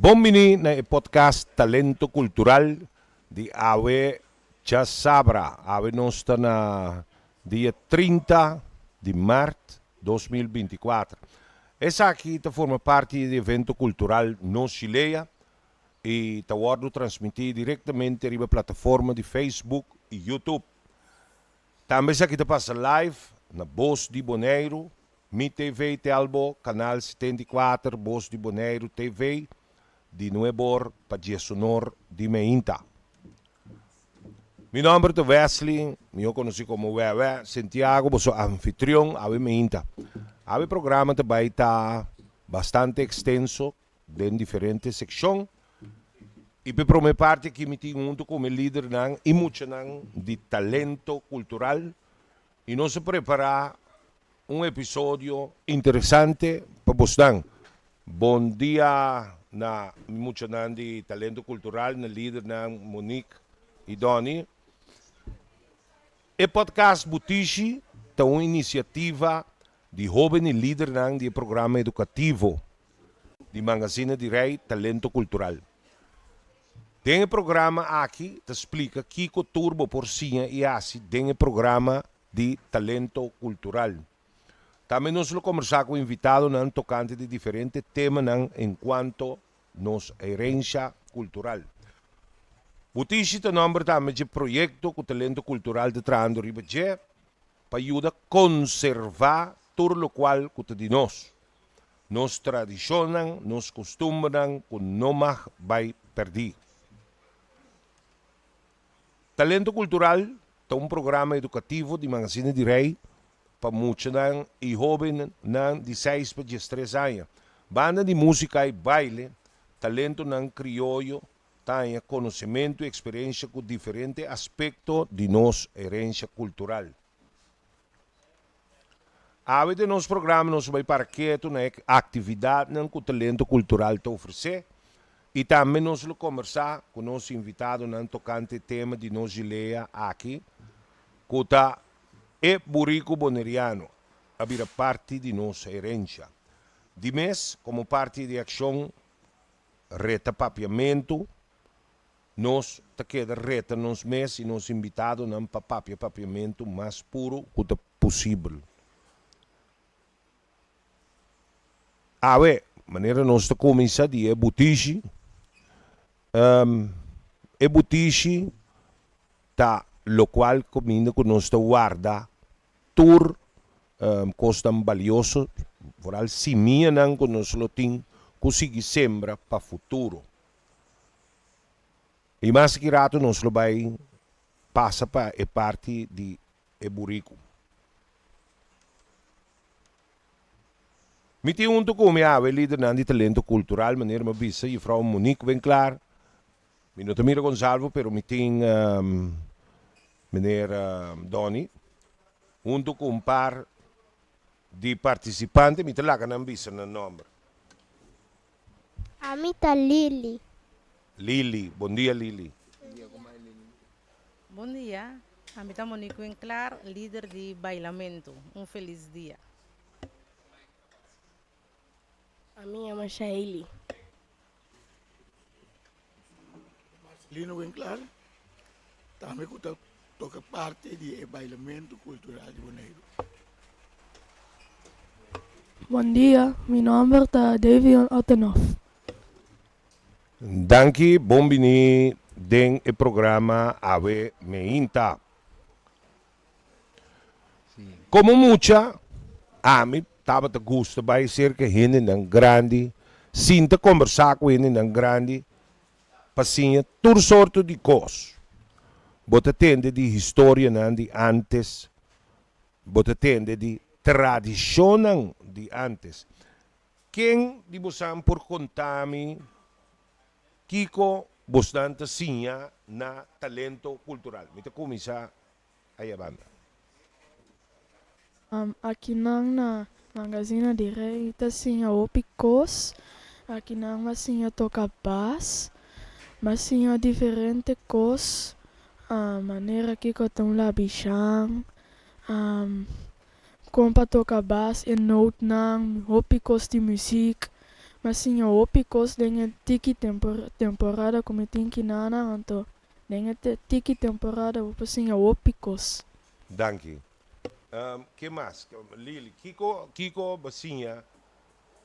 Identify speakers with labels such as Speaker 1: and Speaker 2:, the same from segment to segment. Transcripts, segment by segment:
Speaker 1: Bon bini na e podcast Talento Cultural di awe djasabra. Awe nos ta na dia 30 di maart 2024. Esaki ta forma parti di evento cultural Nos Chilea y ta wordo transmiti directamente riba plataforma di Facebook y YouTube. Tambe esaki ta pasa live na Bos di Boneiru, Mi TV Telbo, Kanal 74, Bos di Boneiru TV, di nuebor pa diesunor di meinta. Mi nomber ta Wesley, mihó konosí komo Wèwè Santiago, boso anfitrion awe meinta. Awe programa ta bai ta bastante ekstenso den diferente sekshon. I p'e promé parti aki mi tin huntu ku mi lidernan i muchanan di talento kultural i nos a prepará un episodio interesante pa bosnan. Bon dia na mi muchanan di talento kultural, na lidernan Monique i Donny. E podcast Butishi ta un inisiativa di hóben i lidernan di e programa edukativo di Mangazina di Rei Talento Kultural. Den e programa aki ta splika kiko tur bo por siña i hasi den e programa di Talento Kultural. Tambe nos lo kombersá ku invitadonan tokante di diferente temanan enkuanto nos herensha kultural. Butishi ta nòmber tambe dje proyekto ku Talento Kultural ta trahando riba dje pa yuda konservá tur lokual ku ta di nos. Nos tradishonnan, nos kustumbernan ku no mag bai pèrdí. Talento Kultural ta un programa edukativo di Magazine di Rei pa muchanan i hóbennan di seis pa diestres aña. Banda di músika i baile, talentonan krioyo ta haña konosementu i eksperensha ku diferente aspekto di nos herensha kultural. Awe den nos programa nos bai para ketu na e aktividatnan ku Talento Kultural ta ofresé i tambe nos lo kombersá ku nos invitadonan tokante e tema di nos jilea aki ku ta E Buriku Boneriano a bira parti di nos herensha. Di mes, komo parti di akshon Reta Papiamentu, Nos ta keda reta nos mes i nos invitadonan pa papia papiamentu mas puru ku ta posibel. Awe, manera nos ta kuminsá di e butishi, e butishi ta lokual kuminda ku nos ta warda tur kosnan balioso, foral simianan ku nos lo tin ku sigui sembra pa futuro. I mas ki rato nos lo bai pasa pa e parti di e buriku. Mi tin huntu ku mi awe lidernan di talento kultural, manera mi a bisa Jufrou Monique Winklaar. Mi no ta mira Gonzalvo, pero mi tin meneer Donny huntu ku un par di partisipante. Mi ta laga nan bisa nan nòmber.
Speaker 2: Ami ta Lily.
Speaker 1: Lily, bon dia Lily.
Speaker 3: Bon dia, ami ta Monique Winklaar, lider di bailamentu. Un felis dia.
Speaker 2: Ami yama Shaily.
Speaker 4: Marcelino Winklaar, tambe ku ta toka parti di e bailamentu kultural di Boneiru.
Speaker 5: Bon dia, mi nomber ta Davion Ottenhof.
Speaker 1: Danki, bon bini den e programa Awe Meinta. Komo mucha, ami tabata gusta bai serka hendenan grandi, sinta kombersá ku hendenan grandi pa siña tur sorto di kos. Bo ta tende di historianan di ántes, bo ta tende di tradishonnan di ántes. Ken di bosan por konta mi kiko bosnan ta siña na Talento Kultural? Mi ta kuminsá aya banda.
Speaker 5: Akinan na Magazina di Rei ta siña hopi kos. Akinan m'a siña toka bas, m'a siña diferente kos, manera kiko ta un labishan, kon pa toka bas, e nootnan, hopi kos di muzik. Mi a siña hopi kos den e tiki temporada ku mi tin kinanan, anto den e tiki temporada bo por siña hopi kos.
Speaker 1: Danki. Ke mas? Lily, kiko kiko bo siña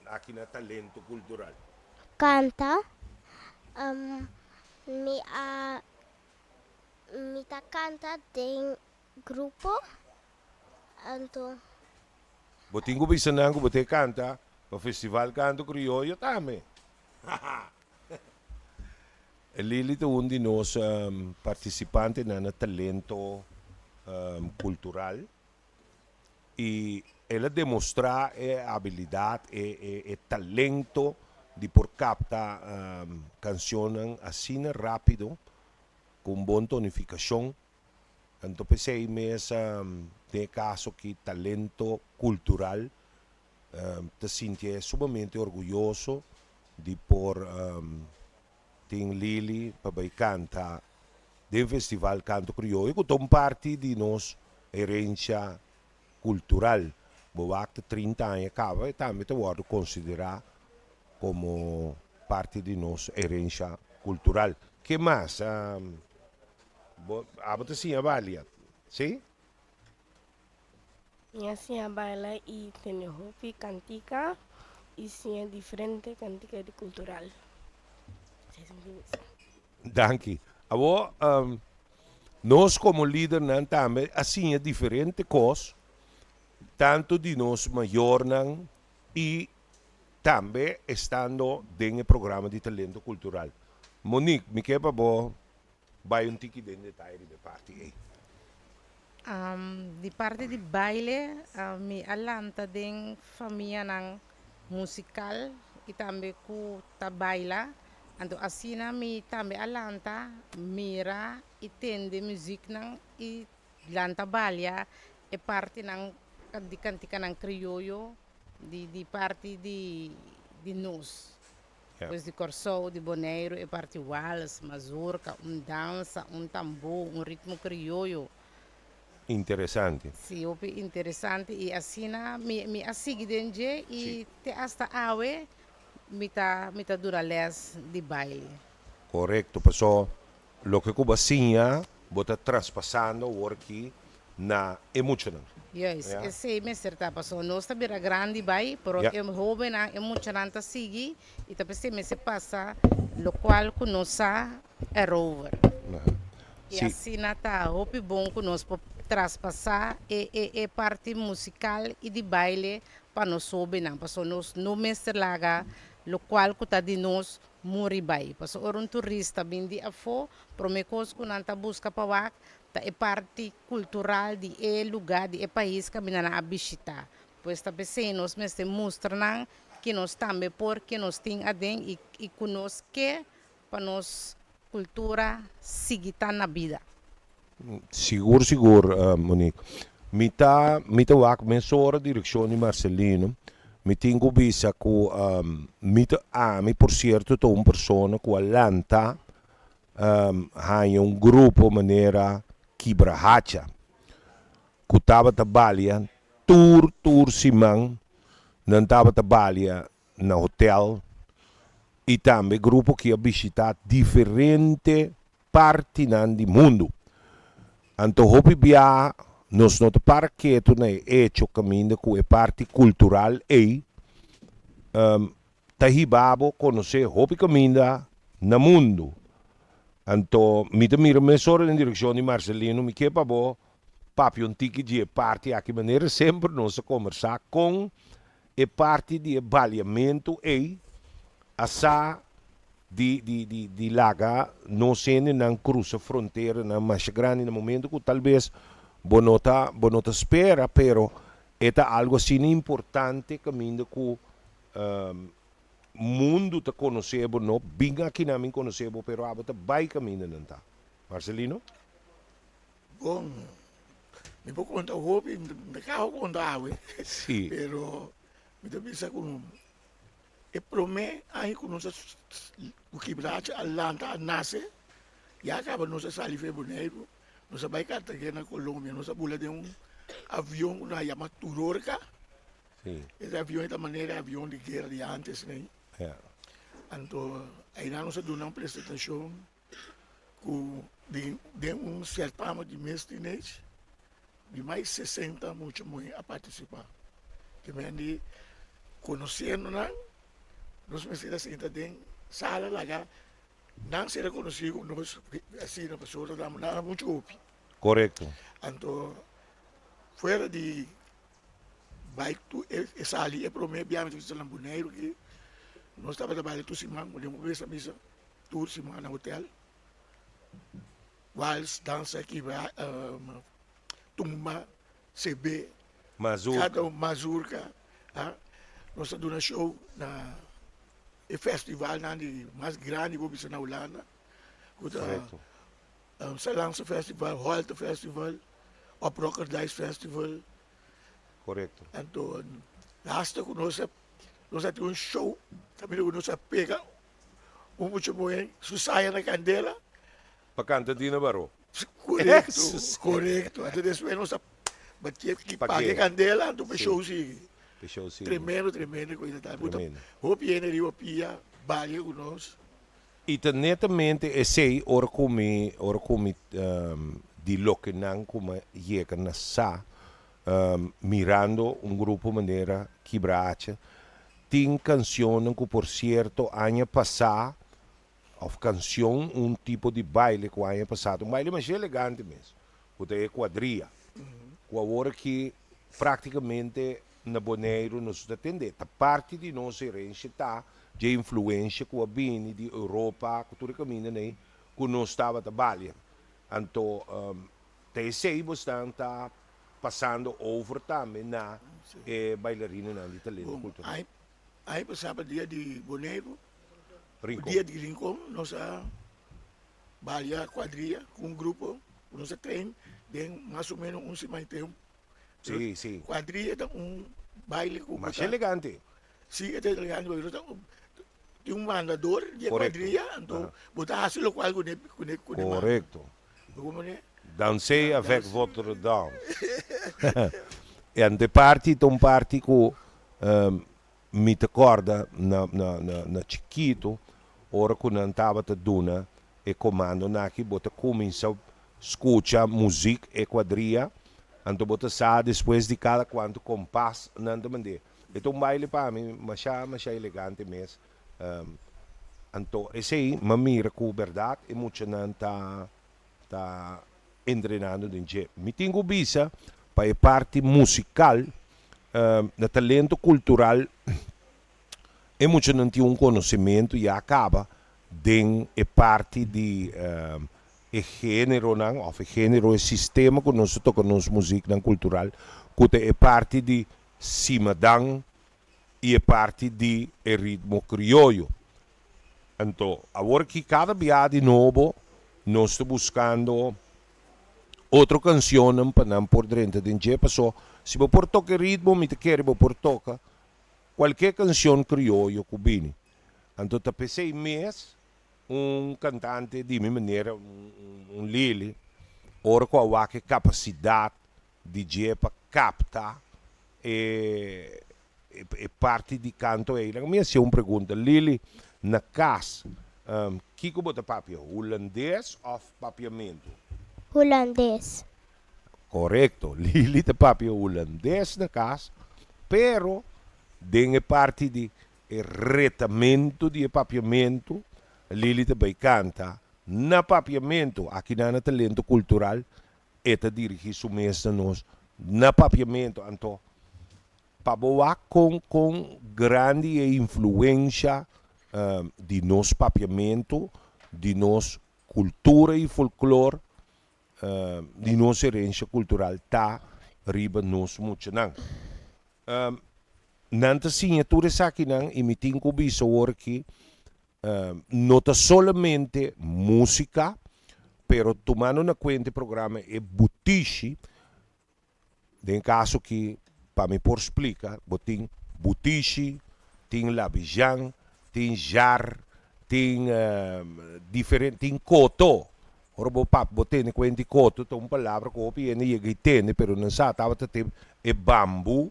Speaker 1: aki na Talento Kultural?
Speaker 2: Kanta. Mi a mi ta kanta den grupo, anto.
Speaker 1: Bo tin ku bisa nan ku bo te kanta pa Festival Kanto Krioyo tambe. Lily ta un di nos partisipantenan na Talento Kultural i el a demostrá e abilidat, e talento di por kapta kanshonnan asina rápido ku un bon tonifikashon. Anto p'esei mes den e kaso ki Talento Kultural ta sintié sumamente orguyoso di por tin Lily pa bai kanta den Festival Kanto Krioyo ku ta un parti di nos herencia kultural. Bo wak ta 30 aña kaba e tambe ta wòrdu konsiderá komo parti di nos herencia kultural. Ke mas? Bo abo ta siña balia, si?
Speaker 2: Mi a siña baila y tene hopi cantica y siña diferente cantica di cultural.
Speaker 1: Danki. Awor, nos como lidernan tambe a siña diferente cos, tanto di nos mayornan y tambe estando den e programa di Talento Cultural. Monique, mi ke pa bo Bai un tiki den detaye riba e parti ei.
Speaker 3: Di parti di baile, mi a lanta den famianan musical y tambe cu ta baila. Anto asina mi tambe a lanta, mira y tende muziknan y lanta balia e partinan di canticanan crioyo di parti di nos. Pues di Kòrsou, di Boneiru e parti wals, mazurka, un dansa, un tambú, un ritmo krioyo.
Speaker 1: Interesante.
Speaker 3: Sí, hopi interesante i asina mi mi a sigui den dje i te asta awe mi ta mi ta duna lès di baile.
Speaker 1: Korekto, paso Loke ku bo a siña, bo ta traspasando awor aki na e muchanan.
Speaker 3: Juist, esei mester ta, pasobra nos ta bira grandi bai, pero e hobennan, e muchanan ta sigui i ta p'esei mester pasa lokual ku nos sa erover. I asina ta hopi bon ku nos por traspasá e e parti musikal i di baile pa nos hobennan, pasobra nos no mester laga lokual ku ta di nos Muri bai. Pasobra ora un turista bin di afó, promé kos ku nan ta buska pa wak ta e parti kultural di e lugá, di e pais kaminda nan a bishitá. Pues ta p'esei nos mester mustra nan ke nos tambe por, ke nos tin aden i i ku nos ke pa nos kultura sigui ta na bida.
Speaker 1: Sigur sigur Monique. Mi ta mi ta wak mesora direkshon di Marcelino. Mi tin ku bisa ku mi ta ami por sierto ta un persona ku a lanta haña un grupo manera Kibrahacha ku tabata balia tur tur siman nan tabata balia na hotel i tambe grupo ki a bishita diferente partinan di mundu. Anto hopi biaha nos no ta para ketu na e echo kaminda ku e parti kultural ei ta hiba bo konosé hopi kaminda na mundu. Anto mi ta mira mesora den direkshon di Marcelino, mi ke pa bo papia un tiki di e parti aki manera semper nos a kombersá kon E parti di e baliamentu ei a sa di di di di laga nos hendenan krusa fronteranan masha grandi na momento ku talbes bo no ta bo no ta spera pero e ta algu asina importante kaminda ku mundu ta konosé bo no bin akinan bin konosé bo pero abo ta bai kaminda nan ta. Marcelino?
Speaker 4: Bon, mi por konta hopi, mi ta kaba konta awe.
Speaker 1: Sí.
Speaker 4: Pero mi ta bisa ku e promé aña ku nos a ku Kibracha a lanta a nase, ya kaba nos a sali for Boneiru, nos a bai Cartagena, Colombia, nos a bula den un avion ku nan a yama Turorca.
Speaker 1: Sí.
Speaker 4: Ese avion ta manera avion di guera di antes.
Speaker 1: Ja.
Speaker 4: Anto einan nos a duna un presentashon ku den den un sertame di Miss Teenage di mas 60 mucha muhé a partisipá. Te men di konosiendo nan nos mester a sinta den sala laga nan ser konosí ku nos asina pasobra nan a muchu hopi.
Speaker 1: Korekto.
Speaker 4: Anto fuera di bai tu e sali e prome biaha mi ta bisa na Boneiru aki nos tabata bai tur siman bo den mesa misa tur siman na hotel wals dansa kibra tumba sebe
Speaker 1: Mazurka.
Speaker 4: Mazurka nos a duna show na e festivalnan di mas grandi bo bisa na Hulanda ku ta Salanse Festival, Holte Festival, Oprokkerdijs Festival.
Speaker 1: Korekto.
Speaker 4: Anto hasta ku nos a nos a tin un show kaminda ku nos a pega un mucha muhé su saya na kandela.
Speaker 1: Pa kanta Dina Baró.
Speaker 4: Korekto, korekto. Anto despues nos a batié ki paga e kandela anto pa e show sigui.
Speaker 1: Pa e show sigui.
Speaker 4: Tremendo, tremendo ku ta.
Speaker 1: Tremendo.
Speaker 4: Hopi hende riba pia balia ku nos.
Speaker 1: I ta netamente esei ora ku mi ora ku mi di loke nan ku mi yega na sa mirando un grupo manera Kibrache tin kanshonnan ku por sierto aña pasá òf kanshon un tipo di baile ku aña pasá ta un baile masha elegante mes ku ta e kuadria ku awor aki praktikamente Na Boneiru nos ta tende ta parti di nos herencia ta dje influencia cu a bini di Europa cu tur e caminda nei cu nos tabata balia. Anto ta esey bosnan ta pasando over tambe na e bailarinanan di Talento Cultural.
Speaker 4: Bon, aña pasa pa dia di Boneiru,
Speaker 1: Rincon.
Speaker 4: dia di Rincon nos a balia cuadrilla cu un grupo cu nos a train den mas o menos un siman y tempo.
Speaker 1: Sí, sí.
Speaker 4: Cuadrilla ta un baile cu
Speaker 1: Masha elegante.
Speaker 4: Sí, e ta elegante porque ta tin un mandador di e cuadrilla, anto bo ta haci locual cu ne cu ne cu ne manda.
Speaker 1: Correcto.
Speaker 4: Bo comprende?
Speaker 1: Dansez avec votre danse. E ante parti ta un parti cu mi ta corda na na na na chikito ora cu nan tabata duna E komandonan aki bo ta kuminsá skucha muzik e kuadria, anto bo ta sa despues di kada kuantu kompas nan ta mand'é. E ta un baile pa mi masha masha elegante mes. Anto esei m'a mira ku bèrdat e muchanan ta ta entrenando den dje. Mi tin ku bisa pa e parti musikal na talento kultural E muchanan tin un konosementu ya kaba den e parti di e generonan òf e genero, e sistema ku nos ta toka nos muziknan kultural ku ta e parti di simadan i e parti di e ritmo krioyo. Anto awor ki kada bia di nobo nos ta buskando otro kanshonnan pa nan por drenta den dje paso si bo por toka e ritmo mi ta kere bo por toka Cualke cancion crioyo cu bini. Anto ta pesey mes un cantante di mi manera, un Lily, ora cu a wak e capacidad di dje pa capta e e parti di canto ey. Laga mi haci un pregunta, Lily, na cas kico bo ta papia, Hulandes of Papiamento?
Speaker 6: Hulandes.
Speaker 1: Korekto, Lily ta papia hulandes na kas, pero den e parti di e retamentu di e papiamentu, Lily ta bai kanta na papiamentu. Aki nan na Talento Kultural e ta dirigí su mes na nos na papiamentu. Anto, pa bo wak kon kon grandi e influensha di nos papiamentu, di nos kultura i folklor di nos herencia cultural ta riba nos muchanan. Nan ta siña tur esakinan y mi tin cu bisa awor aki no ta solamente musica, pero tumando na cuenta e programa e butishi, Den kaso ki pa mi por splika, bo tin butishi, tin labijan, tin jar, tin diferente, tin koto. Ora bo papia bo tene kuenta di koto ta un palabra ku hopi hende yega i tende pero nan sa tabata te e bambu.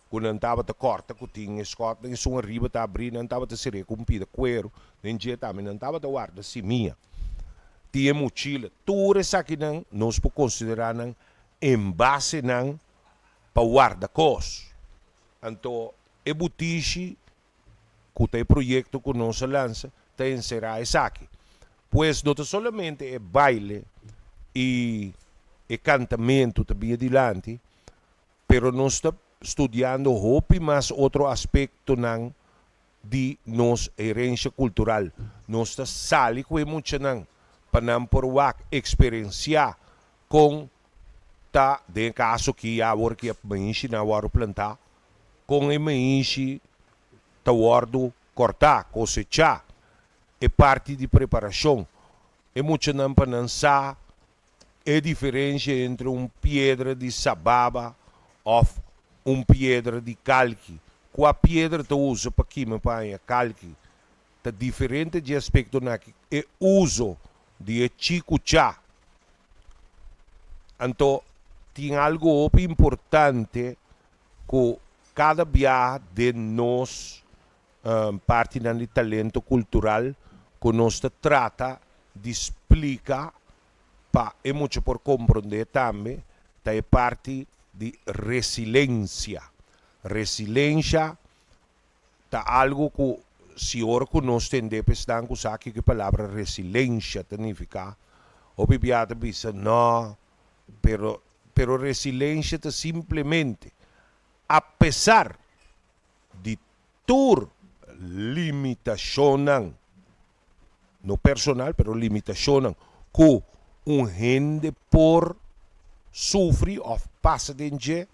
Speaker 1: ku nan tabata kòrta ku tin e skòtnan esun ariba ta abrí nan tabata ser'é ku un pida kueru den dje tambe nan tabata warda simia. Tin e mochila. Tur esakinan nos por konsiderá nan enbasenan pa warda kos. Anto e butishi ku ta e proyekto ku nos a lansa ta enserá esaki. Pues no ta solamente e baile i e kantamentu ta bini dilanti, pero nos ta studiando hopi mas otro aspektonan di nos herensia kultural. Nos ta sali ku e muchanan pa nan por wak eksperensiá kon ta, den e kaso ki ya awor ki e mainshinan a wòrdu plantá, kon e mainshi ta wòrdu kòrtá, kosechá, e parti di preparashon. E muchanan pa nan sa e diferensia entre un piedra di sababa òf un piedra di kalki. Kua piedra ta usa pa kima pa haña kalki? Ta diferente dje aspektonan aki. E uso di e chikuchá. Anto tin algu hopi importante ku kada biaha den nos partinan di talento kultural ku nos ta trata di splika pa e mucha por komprondé tambe ta e parti di resilensia. Resilensha ta algu ku si ora ku nos tendé pa esnan ku sa kiko e palabra resilensha ta nifiká, hopi bia ta bisa no, pero pero resilensha ta simplemente apesar di tur limitashonnan, no personal pero limitashonnan ku un hende por sufri òf pasa den dje,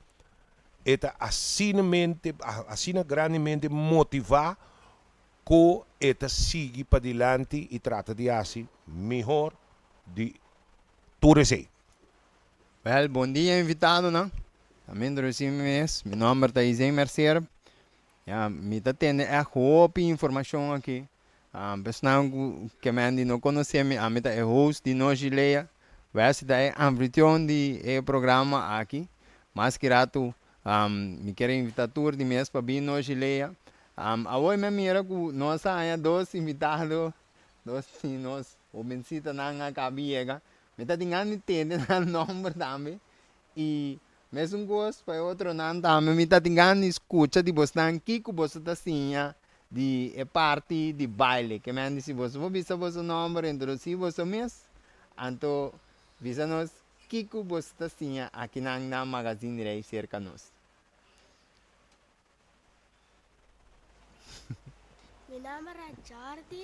Speaker 1: e ta asinamente, asina grandemente motivá ku e ta sigui padilanti i trata di hasi mihor di tur esei.
Speaker 7: Wèl, bon dia invitadonan. Ta mi introdusí mi mes. Mi nòmber ta Izen Mercier. Ya, mi ta tende ègt hopi informashon aki. Esnan ku ke men di no konosé mi, ami ta e host di Noshi Lea. Wèsi ta e anfitrion di e programa aki. Mas ki ratu mi kier invitá tur di mes pa bin Noshi Lea. Awor mi a mira ku nos a haña dos invitado, dos di nos hobensitanan a kaba yega. Mi ta tin gana di tende nan nòmber tambe. I mesun kos pa e otronan tambe, mi ta tin gana di skucha di bosnan kiko boso ta siña di e parti di baile. Ke men di si boso por bisa boso nòmber, introdusí boso mes, anto bisa nos kiko boso ta siña akinan na Magazine Rei serka nos.
Speaker 6: Mi nomber ta Jordi.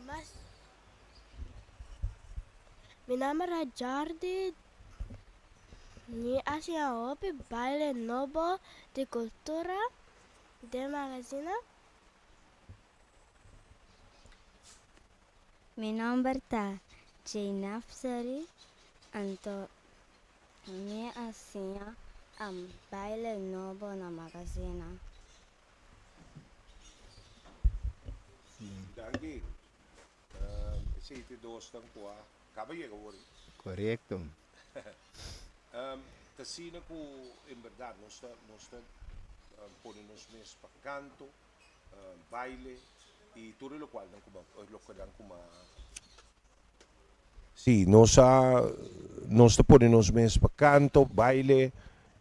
Speaker 6: Mas Mi nomber ta Jordi. Mi a siña hopi baile nobo di kultura den magazina.
Speaker 8: Mi nomber ta Jeinafsary, anto Mi a siña baile nobo na magazina.
Speaker 1: Danki. Esei ta e dosnan ku a kaba yega wor.
Speaker 7: Korekto.
Speaker 1: Ta asina ku en bèrdat nos ta nos ta pone nos mes pa kanto, baile i tur e lokualnan ku lokenan ku a. Sí, nos a nos ta pone nos mes pa kanto, baile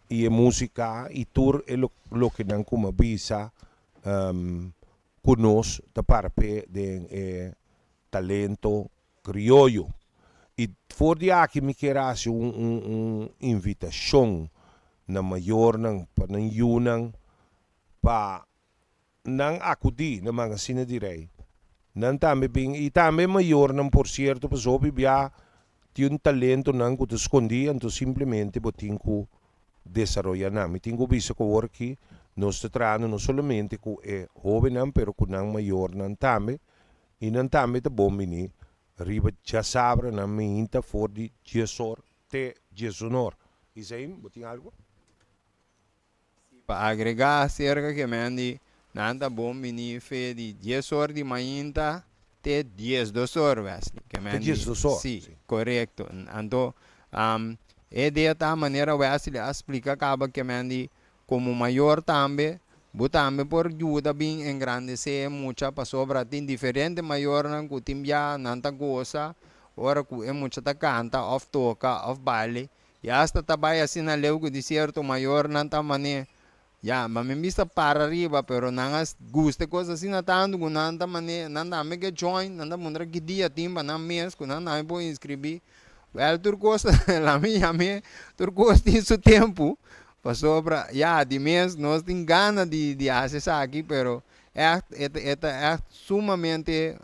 Speaker 1: i e músika i tur e loke nan kuma bisa ku nos ta para p'e den e talento krioyo. I for di aki mi kier hasi un un un invitashon na mayornan pa nan yunan pa Nan akudí na Magasina di Rei. Nan tambe bin, i tambe mayornan por sierto, pasobra hopi bia tin un talentonan ku ta skondí, anto simplemente bo tin ku desaroyá nan. Mi tin ku bisa ku awor aki nos ta trahando no solamente ku e hóbennan pero ku nan mayornan tambe, i nan tambe ta bon bini riba djasabra nan minta for di diesor te diesunor. Isaim, bo tin algu?
Speaker 7: Pa agregá aserka ke men di nan ta bon bini fe di dies or di mainta te diesdos or, Wesley. Ke men
Speaker 1: di,
Speaker 7: si, korekto. Anto, e dia ta manera Wesley a splika kaba ke men di. Komo mayor tambe, bo tambe por yuda bin engrandesé e mucha pasobra tin diferente mayornan ku tin bia nan ta gosa ora ku e mucha ta kanta òf toka òf baile i asta ta bai asina leu ku di sierto mayornan ta man'é Ya, ma mi bisa para riba, pero nan a gusta e kos asina tantu ku nan ta mane, nan tambe ke join, nan ta puntra ki dia tin pa nan mes ku nan tambe por inskribí. Wèl, tur kos, laat mi yam'é, tur kos tin su tempu, pasobra, ya, di mes nos tin gana di di hasi esaki, pero ègt e ta e ta ègt sumamente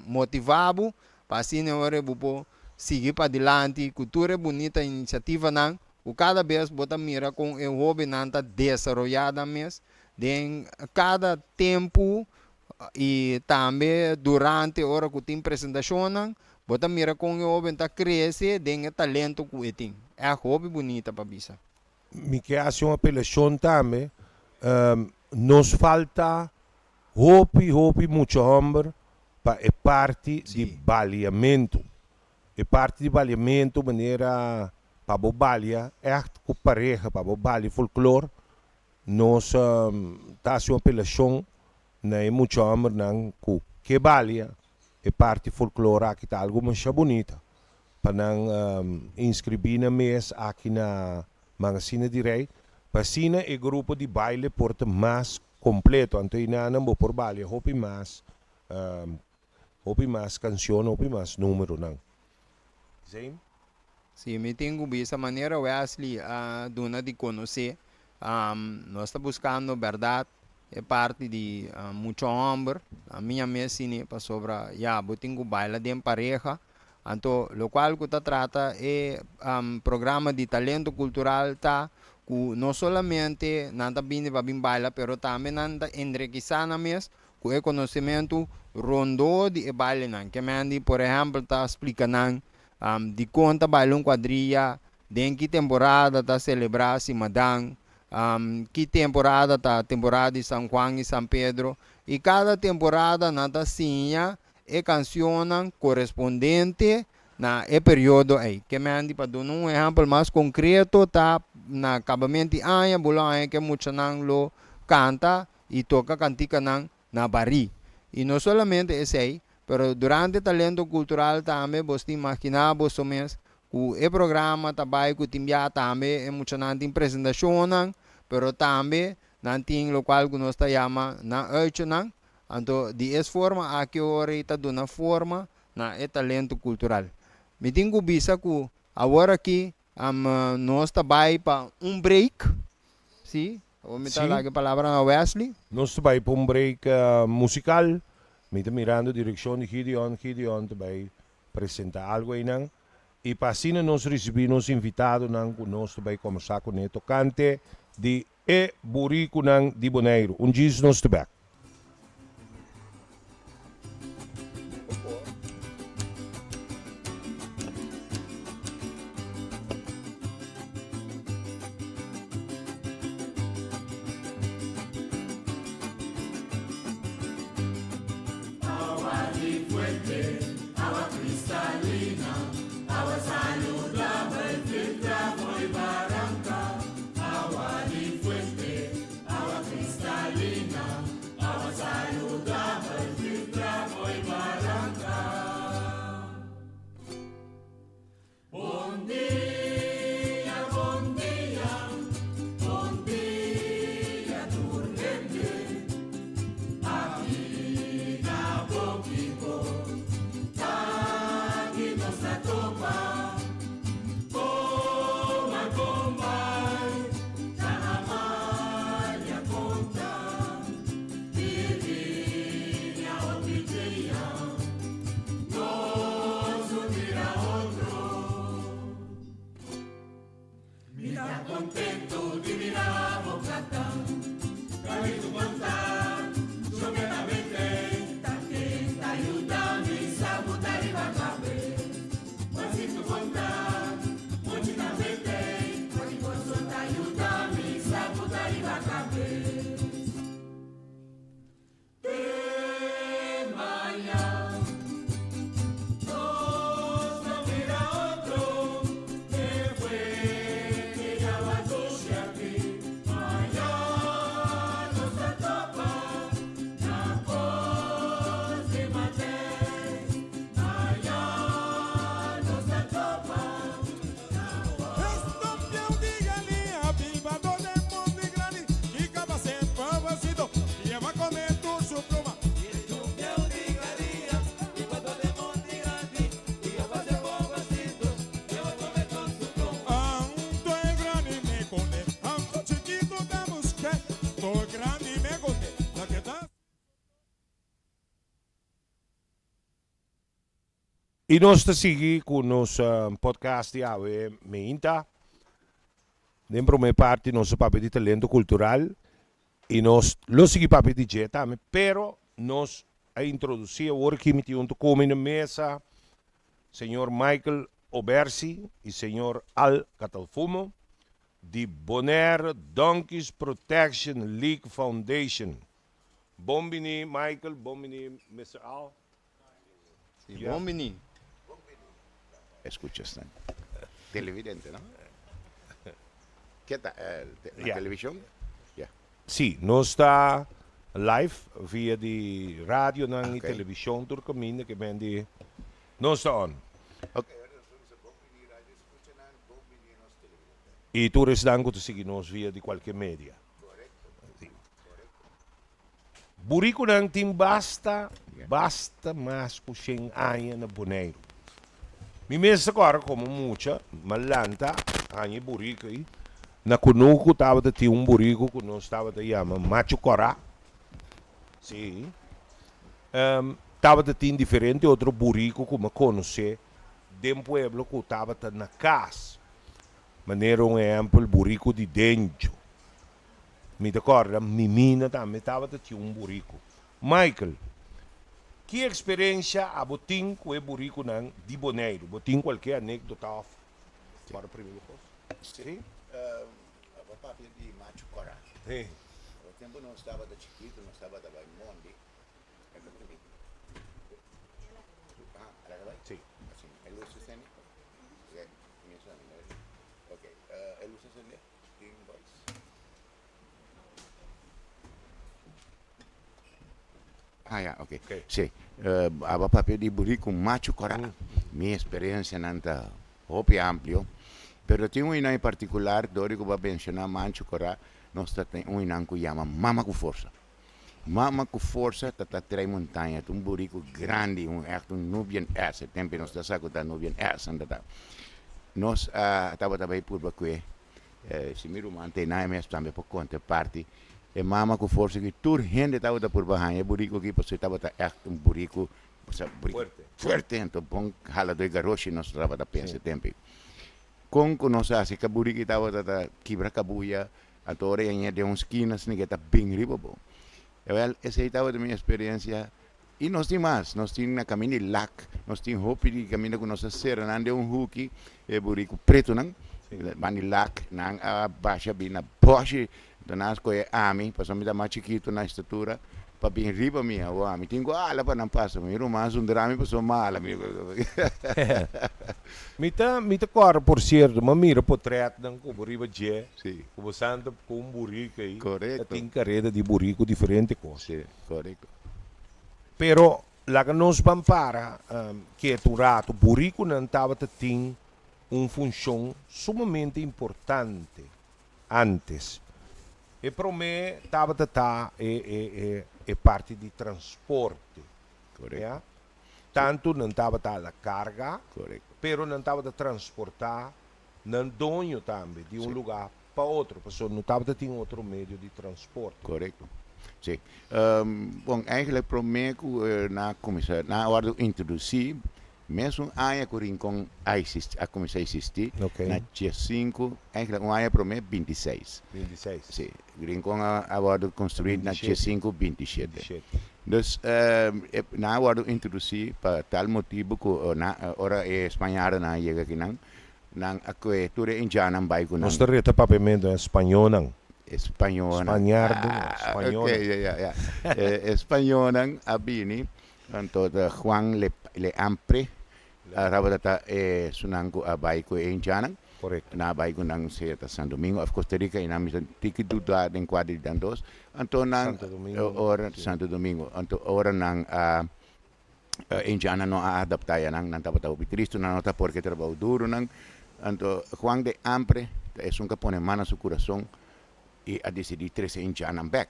Speaker 7: motivá bo pa asina e ora bo por sigui padilanti ku tur e bunita inisiativanan Ku kada bes bo ta mira kon e hóbennan ta desaroyá nan mes den kada tempu i tambe durante ora ku tin presentashonnan, bo ta mira kon e hóben ta krese den e talento ku e tin. Ègt hopi bunita pa bisa.
Speaker 1: Mi ke hasi un apelashon tambe, nos falta hopi hopi mucha hòmber pa e parti di baliamentu. E parti di baliamentu manera pa bo balia ègt ku pareha, pa bo balia folklor, nos ta hasi un apelashon na e mucha hòmbernan ku ke balia e parti folklor aki ta algu masha bunita pa nan inskribí nan mes aki na Mangasina di Rei pa asina e grupo di baile por ta mas kompleto anto einanan bo por balia hopi mas Hopi mas cancion, hopi mas numeronan. Zane?
Speaker 7: Si, mi tin cu bisa manera Wesley a duna di conoce, nos ta buscando berdad e parti di mucha homber, ami a mes sini pasobra ya bo tin cu baila den pareha, anto locual cu ta trata e programa di talento cultural ta cu no solamente nan ta bini pa bin baila pero tambe nan ta enrekisa nan mes Ku e konosementu rondó di e bailenan, ke men di por ehèmpel ta splika nan dikon ta baila un kuadriya, den ki temporada ta selebrá Simadan, ki temporada ta temporada di San Juan i San Pedro, i kada temporada nan ta siña e kansionnan korespondente na e periodo ei. Ke men di pa duna un ehèmpel mas konkreto ta na kabamentu di aña bo lo haña ke muchanan lo kanta i toka kantikanan na barí. I no solamente esei, pero durante Talento Kultural tambe bos tin imaginá boso mes ku e programa ta bai ku tin bia tambe e muchanan tin presentashonnan, pero tambe nan tin lokual ku nos ta yama nan uitjenan. Anto di es forma aki ora ei ta duna forma na e talento kultural. Mi tin ku bisa ku awor aki nos ta bai pa un break, si, Awor mi ta laga e palabra na Wesley.
Speaker 1: Nos ta bai pa un break musical. Mi ta mirando direccion di Gideon. Gideon ta bai presenta algo einan. Y pa asina nos ricibi nos invitadonan cu nos ta bai combersa cune tocante di e buricunan di Boneiru. Un djis nos ta bek. I nos ta sigui ku nos podcast di awe meinta. Den promé parti nos a papia di talento kultural i nos lo sigui papia di dje tambe, pero nos a introdusí awor aki mi tin un ta kome na mesa señor Michael Obersi i señor Al Catalfumo di Bonaire Donkeys Protection League Foundation. Bon bini Michael, bon bini Mister Al.
Speaker 7: Sí, bon bini.
Speaker 9: Escucha esnan. Televidente, no? Ke ta? Na
Speaker 1: Ja.
Speaker 9: television? Ja.
Speaker 1: Sí, nos ta live via di radionan i
Speaker 9: Ok.
Speaker 1: television tur kaminda ke men di nos ta on.
Speaker 9: Ok, ora nos bisa bon bini radio escuchanan, bon bini nos televidente.
Speaker 1: I tur esnan ku ta sigui nos via di kualke media.
Speaker 9: Korekto.
Speaker 1: Sí. Burikunan tin basta, basta mas ku shen aña na Boneiru. Mi mes ta kòrda komo mucha, m'a lanta haña e buriku ei. Na kunuku tabata tin un buriku ku nos tabata yama Machu Kòrá. Sí. Tabata tin diferente otro buriku ku m'a konosé den pueblo ku tabata na kas. Manera un ehèmpel buriku di Dencho. Mi ta kòrda mi mina tambe tabata tin un buriku. Michael, ki eksperensha abo tin ku e burikunan di Boneiru? Bo tin kualke anekdota òf kòrda primi bo kos?
Speaker 9: Sí. Abo papia di machu kòrá.
Speaker 1: Sí.
Speaker 9: Abo tempu nos tabata chikitu nos tabata bai mondi. Ah, el a bai?
Speaker 1: Sí.
Speaker 9: Asina. E lus ta sende? Ok, e lus ta sende? Ah ya, ok. Sí, aba papia di buriku machu kora. Mi experiencianan ta hopi amplio, pero tin un inan en particular, dor di ku bo a menciona manchu kora, nos ta tin un inan ku yama Mama ku Forsa. Mama ku Forsa ta ta trai montaña, ta un buriku grandi, un echt un Nubian S, e tempo nos ta sa ku ta Nubian S nan ta ta. Nos a tabata bai purba kue. Si mi ruman ta einan e mes tambe por konta e parti. E mama ku forsa ki tur hende tabata purba haña e buriku aki pasobra e tabata ègt un buriku
Speaker 1: Fuerte.
Speaker 9: fuerte anto bon haladó e garoshi nos tabata pensa e tempu ei. Kon ku nos a hasi ka buriki tabata ta kibra kabuya anto ora e hañ'é den un skina asina ke ta bin riba bo. Ewel esei tabata mi eksperensia i nos tin mas, nos tin na kaminda di lak, nos tin hopi di kaminda ku nos a sera nan den un huki, e buriku pretunan, ban di lak, nan a basha bin na bòshi, enton nan a skohe ami, pasobra mi ta mas chikitu na estatura, pa bin riba mi, awor ami tin ku hala pa nan pasa, mi ruman a zundra mi pasobra mi a hala mi.
Speaker 1: Mi ta mi ta kòrda por sierto, mi a mira potrètnan ku bo riba dje, ku bo santa ku un buriku ei, ta tin kareda di buriku diferente kos.
Speaker 9: Sí, korekto.
Speaker 1: Pero laga nos ban para ketu un ratu, burikunan tabata tin un funshon sumamente importante antes. E promé tabata ta e e e e parti di transporte, ya. Tantu nan tabata ala karga, pero nan tabata transportá nan doño tambe di un lugá pa otro, pasobra no tabata tin otro medio di transporte.
Speaker 9: Korekto. Sí. Bon, eigenlijk promé ku nan a kuminsá, nan a wòrdu introdusí mesun aña ku Rincon a eksistí, a kuminsá eksistí, na diesinku, eigenlijk un aña promé, bintiseis.
Speaker 1: Bintiseis.
Speaker 9: Sí. Rincon a wòrdu konstruí na diesinku bintishete. Dus, nan a wòrdu introdusí pa tal motibu ku nan, ora e spañardonan a yega akinan, Nan a kohe tur e indjannan bai ku nan.
Speaker 1: Nos ta reta papiamentu e spañónan.
Speaker 9: E spañónan.
Speaker 1: Spañardo, spañónan.
Speaker 9: Ok, ya, ya, ya. E spañónan a bini, anto ta Juan Le, Leampre a tabata ta esunnan ku a bai ku e indjannan.
Speaker 1: Korekto.
Speaker 9: Nan a bai ku nan sea ta San Domingo òf Costa Rica, i nan mester tiki duda den kua di nan dos. Anto nan,
Speaker 1: Santo Domingo.
Speaker 9: ora, Santo Domingo. Anto ora nan a Indianan no a adaptá ya nan, nan tabata hopi tristu, nan no ta por ke trabou duru nan. Anto Juan de Ampre ta esun ku a pone man na su kurason i a disidí trese indianan bèk.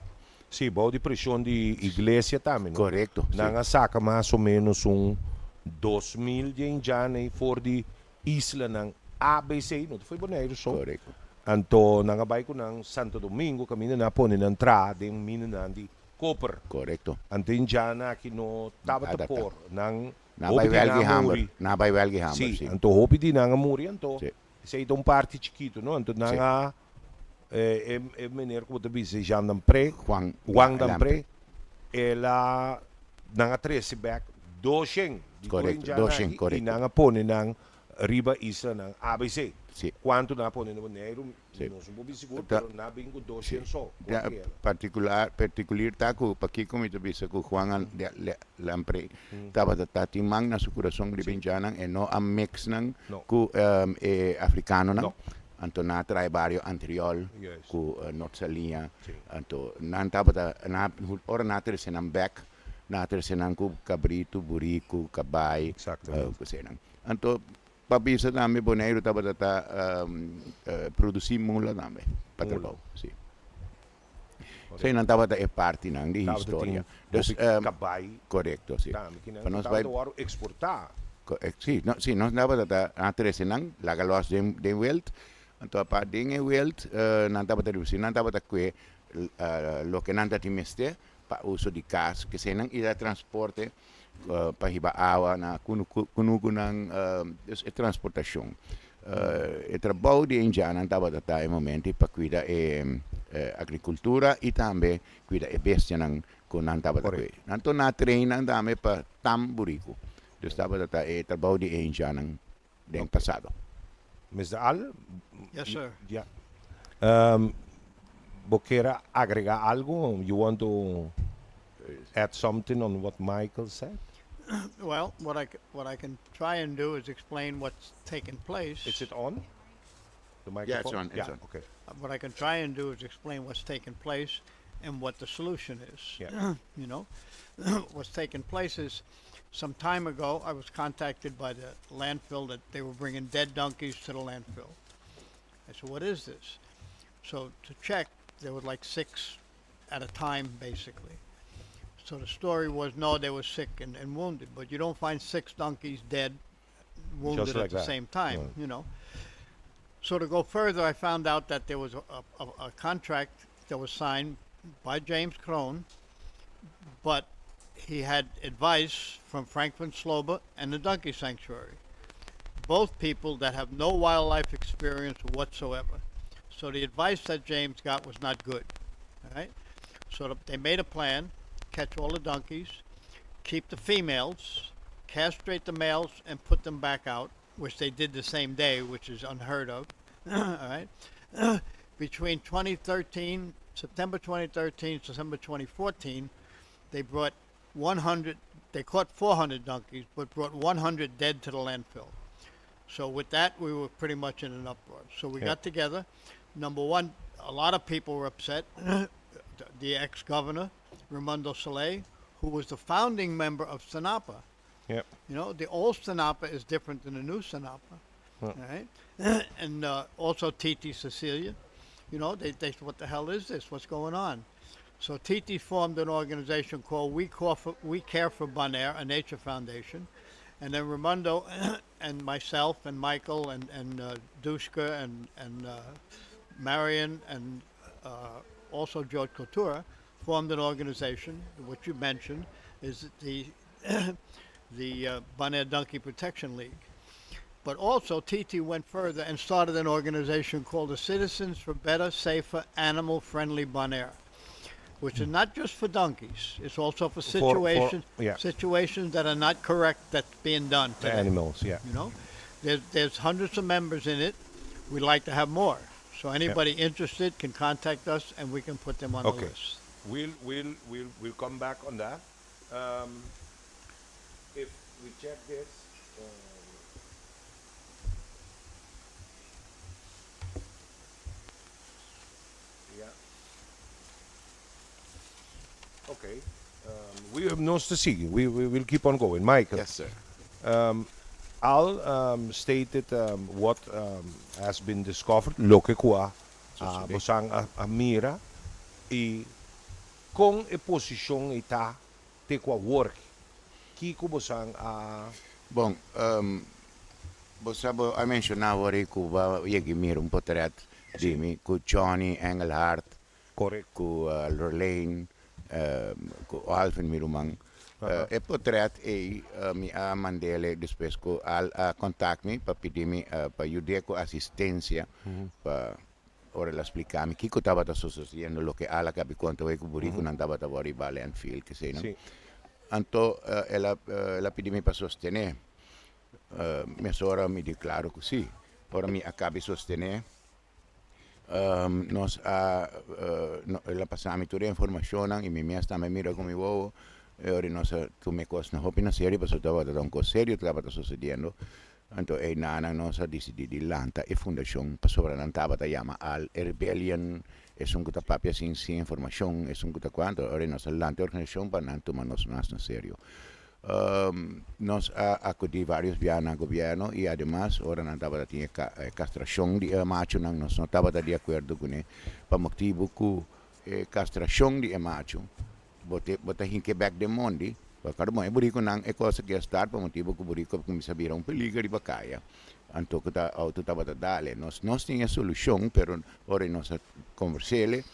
Speaker 1: Sí, bou di preshon di iglesia tambe, no?
Speaker 9: Korekto, sí.
Speaker 1: Nan a saka mas o ménos un 2000 di e indianan ei for di islanan ABC, no ta for Boneiru so.
Speaker 9: Korekto.
Speaker 1: Anto nan a bai ku nan Santo Domingo kaminda nan a pone nan traha den minanan di koper.
Speaker 9: Korekto.
Speaker 1: Anto indianan aki no tabata
Speaker 9: Adaptá.
Speaker 1: por, nan.
Speaker 9: Nan a
Speaker 1: Hopi
Speaker 9: bai
Speaker 1: di nan
Speaker 9: wèlga i
Speaker 1: a
Speaker 9: hamber.
Speaker 1: muri.
Speaker 9: Nan a bai wèlga i hamber,
Speaker 1: Sí,
Speaker 9: sí.
Speaker 1: anto hopi di nan a muri, anto
Speaker 9: Sí.
Speaker 1: esei ta un parti chikitu, no? Anto nan
Speaker 9: Sí.
Speaker 1: a, e, e meneer ku bo ta bisa, Jean Dampré,
Speaker 9: Juan
Speaker 1: Juan Dampré,
Speaker 9: Lampré.
Speaker 1: el a, nan a trese bèk doshen di tur
Speaker 9: Korekto,
Speaker 1: indjannan
Speaker 9: doshen,
Speaker 1: aki i
Speaker 9: korekto.
Speaker 1: nan a pone nan riba islanan ABC.
Speaker 9: Sí.
Speaker 1: Kuantu nan a pone na Boneiru,
Speaker 9: Sí.
Speaker 1: nos no por bisa sigur,
Speaker 9: Ta
Speaker 1: pero nan a bin ku doshen
Speaker 9: sí.
Speaker 1: so,
Speaker 9: Ta
Speaker 1: kualkiera.
Speaker 9: partikular, partikulir ta ku pakiko mi ta bisa ku Juan a Lampré tabata ta tin man na su kurason riba
Speaker 1: Sí.
Speaker 9: indjannan e no a mix nan
Speaker 1: No.
Speaker 9: ku e afrikanonan.
Speaker 1: No.
Speaker 9: Anto nan a trae bario Antriol
Speaker 1: Juist.
Speaker 9: ku Noord Saliña.
Speaker 1: Sí.
Speaker 9: Anto nan tabata, nan a, ora nan a trese nan bek, nan a trese nan ku kabritu, buriku, kabai,
Speaker 1: Exactamente.
Speaker 9: kusenan. Anto pa bisa tambe Boneiru tabata ta produsi mula tambe pa
Speaker 1: Mula.
Speaker 9: trabou, si. Esei nan tabata e partinan di
Speaker 1: Tabata
Speaker 9: historia.
Speaker 1: tin
Speaker 9: Dus,
Speaker 1: hopi kabai
Speaker 9: korekto, si.
Speaker 1: tambe ki nan
Speaker 9: Pa nos
Speaker 1: tabata
Speaker 9: bai
Speaker 1: wòrdu eksportá.
Speaker 9: Si, no, si, nos tabata ta nan a trese nan, laga lòs den den welt. Anto apart den e welt nan tabata riba nan tabata kue loke nan ta tin mester pa uso di kas, keseinan i da transporte pa hiba awa na kunukunan, dus e transportashon. E trabou di e indiannan tabata ta e momento pa kuida e agrikultura i tambe kuida e bestianan ku nan tabata kuida. Nan torna train nan tambe pa tam buriku. Dus tabata ta e trabou di e indiannan den pasado.
Speaker 1: Mister Al?
Speaker 10: Yes sir.
Speaker 1: Ya. Bo kier a agrega algo? You want to add something on what Michael said?
Speaker 10: Well, what I, what I can try and do is explain what's taken place.
Speaker 1: Is it on? The
Speaker 9: Yeah, it's
Speaker 1: microphone?
Speaker 9: on, it's
Speaker 1: Yeah,
Speaker 9: on.
Speaker 1: okay.
Speaker 10: What I can try and do is explain what's taken place and what the solution is.
Speaker 1: Yeah.
Speaker 10: You know, what's taken place is some time ago I was contacted by the landfill that they were bringing dead donkeys to the landfill. I said, what is this? So to check, there were like six at a time, basically. So the story was, no, they were sick and, and wounded, but you don't find six donkeys dead, wounded
Speaker 1: Just like
Speaker 10: at the
Speaker 1: that.
Speaker 10: same time,
Speaker 1: Right.
Speaker 10: you know. So to go further, I found out that there was a, a, a contract that was signed by James Krohn, but he had advice from Franklin Sloba and the Donkey Sanctuary. Both people that have no wildlife experience whatsoever. So the advice that James got was not good. All right? So they made a plan, catch all the donkeys, keep the females, castrate the males, and put them back out, which they did the same day, which is unheard of. all right? Between 2013, September 2013, September 2014, they brought 100, they caught 400 donkeys, but brought 100 dead to the landfill. So with that, we were pretty much in an uproar. So we
Speaker 1: Yeah.
Speaker 10: got together. Number one, a lot of people were upset. the ex-governor, Raimundo Saleh, who was the founding member of STINAPA.
Speaker 1: Yep.
Speaker 10: You know, the old STINAPA is different than the new STINAPA.
Speaker 1: Yeah.
Speaker 10: All right? and also Titi Cecilia. You know, they, they said, what the hell is this? What's going on? So Titi formed an organization called We, Call for, we Care for Bonaire, a nature foundation. And then Raimundo and myself and Michael and, and Dushka and, and Marion and also George Couture formed an organization, which you mentioned, is the, the Bonaire Donkey Protection League. But also, Titi went further and started an organization called the Citizens for Better, Safer, Animal-Friendly Bonaire, which is not just for donkeys. It's also for situations,
Speaker 1: yeah.
Speaker 10: situations that are not correct that's being done
Speaker 1: The
Speaker 10: today.
Speaker 1: animals, yeah.
Speaker 10: You know, there's, there's hundreds of members in it. We'd like to have more. So anybody interested can contact us and we can put them on the
Speaker 1: Okay.
Speaker 10: list.
Speaker 1: We'll, we'll, we'll, we'll come back on that. if we check this, yeah. Okay. We have nos ta sigui. We will keep on going. Michael.
Speaker 9: Yes, sir.
Speaker 1: Al stated what has been discovered, loke ku a
Speaker 9: Sosodé.
Speaker 1: bosan a mira i kon e posishon ei ta te ku awor. Kiko bosan a
Speaker 9: Bon, bo sa bo a menshoná awor ei ku bo a yega mira un potret di mi ku Johnny Engelhard,
Speaker 1: Correcto.
Speaker 9: ku Lorlaine, ku Alvin mi ruman. E potret ei mi a mand'ele despues ku Al a kontak mi pa pidi mi pa yud'é ku asistensia pa ora el a splika mi kiko tabata sososiendo loke Al a kabi konta wei ku burikunan tabata wòrdu riba landfill keseinan. Anto el a el a pidi mi pa sostené. Mesora mi di klaro ku si. Ora mi a kabi sostené Nos a el a pasa mi tur e informashonnan i mi mes tambe a mira ku mi wowo e ora nos a tuma e kosnan hopi na serio pasobra tabata ta un kos serio tabata sosediendo. Anto einan nos a disidí di lanta e fundashon pasobra nan tabata yama al e rebellion, esun ku ta papia sin sin informashon, esun ku ta kua. Anto ora nos a lanta e organisashon pa nan tuma nos mas na serio. Nos a akudí vários bia na gobièrnu i ademas ora nan tabata tin e kastrashon di e machunan nos no tabata di akuerdo kuné pa motibu ku e kastrashon di e machu bo te bo ta hink'é bèk den mondi. Pasobra bon e burikunan e kos aki a start pa motibu ku buriku a kuminsá bira un peliger riba kaya anto ku ta outo tabata dal. Nos nos tin e solushon pero ora nos a konvers'é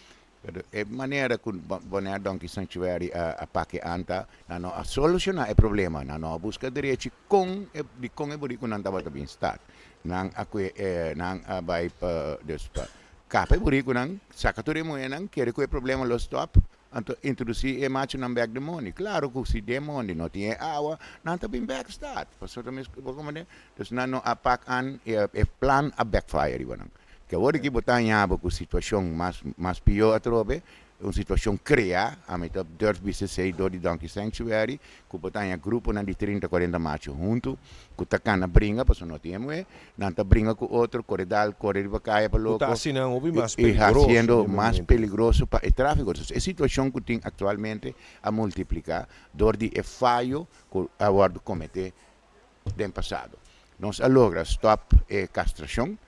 Speaker 9: Pero e manera ku Bonaire Donkey Sanctuary a pake an ta, nan no a solushoná e problema, nan no a buska derechi kon e dikon e burikunan tabata bin stat. Nan a kue nan a bai pa dus pa kapa e burikunan, saka tur e muhénan, kere ku e problema lo stòp, anto introdusí e machunan bèk den mondi. Klaro ku si den mondi no tin e awa, nan ta bin bèk stat. Pasobra ta mes bo komprendé? Dus nan no a pak an e plan a backfire riba nan. Ke awor aki bo ta haña bo ku situashon mas mas pió atrobe, un situashon kreá, ami ta durf bisa esei dor di Donkey Sanctuary, ku bo ta haña gruponan di trinta, kuarenta macho huntu ku ta kana bringa pasobra no tin e muhé, nan ta bringa ku otro, kore dal, kore riba kaya pa
Speaker 1: Ku ta
Speaker 9: loko
Speaker 1: hasi nan hopi mas
Speaker 9: i
Speaker 1: peligroso
Speaker 9: hasiendo
Speaker 1: den
Speaker 9: mas
Speaker 1: momento.
Speaker 9: peligroso pa e tráfiko. Entonces e situashon ku tin aktualmente a multipliká dor di e fayo ku a wòrdu kometé den pasado. Nos a logra stop e castracion,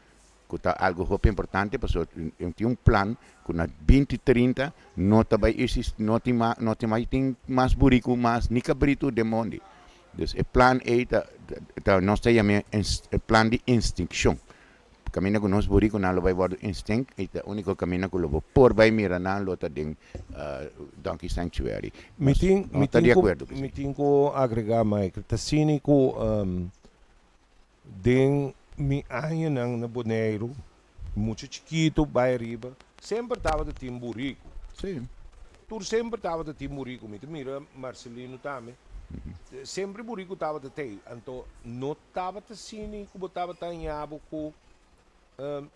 Speaker 9: cu ta algo hopi importante pasobra tin un plan cu na binti trinta no ta bay existi, no tin mas, no tin bay tin mas buricu mas ni cabritu den mondi. Dus e plan ey ta, ta nos ta yam'e e plan di instinccion. Kaminda ku nos burikunan lo bai wòrdu instinct i ta úniko kaminda ku lo bo por bai mira nan lo ta den Donkey Sanctuary.
Speaker 1: Mi
Speaker 9: Nos
Speaker 1: tin,
Speaker 9: no
Speaker 1: mi
Speaker 9: ta
Speaker 1: tin
Speaker 9: di
Speaker 1: ku,
Speaker 9: akuerdo ku
Speaker 1: mi
Speaker 9: esei.
Speaker 1: tin ku agregá, Mike, ta asina ku den mi añanan na Boneiru, mucha chikitu bai ariba, semper tabata tin buriku.
Speaker 9: Sí.
Speaker 1: Tur semper tabata tin buriku. Mi ta mira Marcelino tambe. Semper buriku tabata tei. Anto no Tabata asina ku bo tabata haña bo ku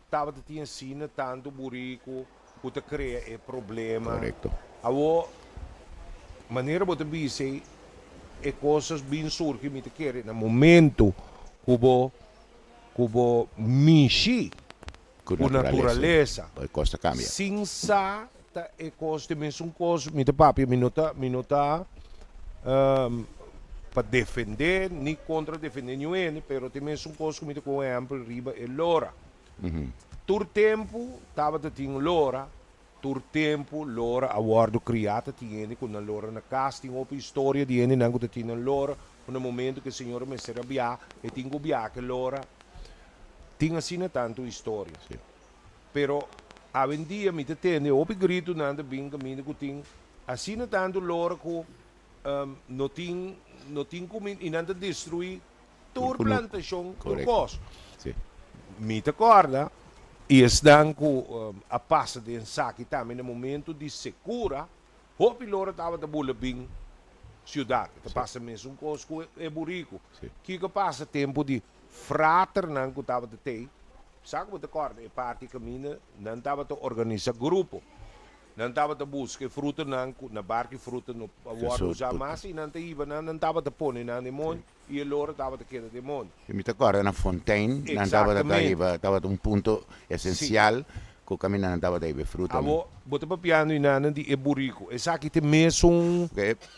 Speaker 1: tabata tin asina tantu buriku ku ta krea e problema.
Speaker 9: Korekto.
Speaker 1: Awor, manera bo ta bisa ei, e kosas bin surgi, mi ta kere na momento ku bo ku bo mishi
Speaker 9: Ku
Speaker 1: ku
Speaker 9: naturalesa.
Speaker 1: naturalesa
Speaker 9: E kos ta kambia.
Speaker 1: sin sa ta e kos di mesun kos mi ta papia mi no ta mi no ta pa defende ni kontra defende niun hende pero ta e mesun kos ku mi ta kon ehèmpel riba e lora tur tempu tabata tin lora tur tempu lora a wòrdu kriá ta tin hende ku nan lora na kas tin hopi historia di hendenan ku ta tin nan lora ku na momento ku e señora mester a biaha e tin ku biaha ku e lora. Tin asina tantu historia.
Speaker 9: Sí.
Speaker 1: Pero awendia mi ta tende hopi gritunan ta bin kaminda ku tin asina tantu lora ku no tin no tin kuminda i nan ta destruí tur
Speaker 9: Tur
Speaker 1: plantashon, tur
Speaker 9: Korekto.
Speaker 1: kos.
Speaker 9: Sí.
Speaker 1: Mi ta kòrda i esnan ku a pasa den saki tambe na momentu di sekura, hopi lora tabata bula bin siudat. E ta pasa mesun kos ku e buriku.
Speaker 9: Sí.
Speaker 1: Kiko a pasa tempu di Fraternan ku tabata tei, sa ku bo ta kòrda e parti kaminda nan tabata organisá grupo. Nan tabata buska e frutanan ku na barki fruta no a wòrdu usá mas i nan ta hiba nan, nan tabata pone nan den mondi i e lora tabata keda den mondi.
Speaker 9: Mi ta kòrda na Fontein nan tabata ta hiba, tabata un punto esensial ku kaminda nan tabata hiba e frutanan.
Speaker 1: Abo bo ta papiando inannan di e buriku. Esaki ta e mesun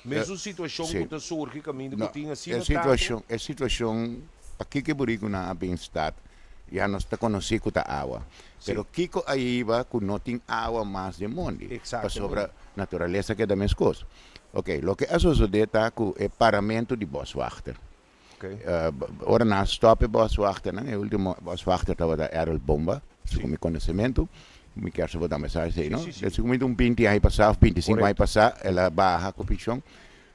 Speaker 1: mesun situashon ku ta surgi kaminda ku tin asina tantu.
Speaker 9: E situashon Pakiko e burikunan a bin stat? Ya nos ta konosí ku ta awa. Pero kiko a hiba ku no tin awa mas den mondi? Pasobra naturalesa keda meskos. Oke, loke a sosodé ta ku e paramentu di boswachter. Ora nan a stòp e boswachternan, e último boswachter tabata Errol Bomba, segun mi konosementu. Mi kier sa bo tambe sa esei, no? Segun mi ta un binti aña pasá òf binti sinku aña pasá el a baha ku penshon.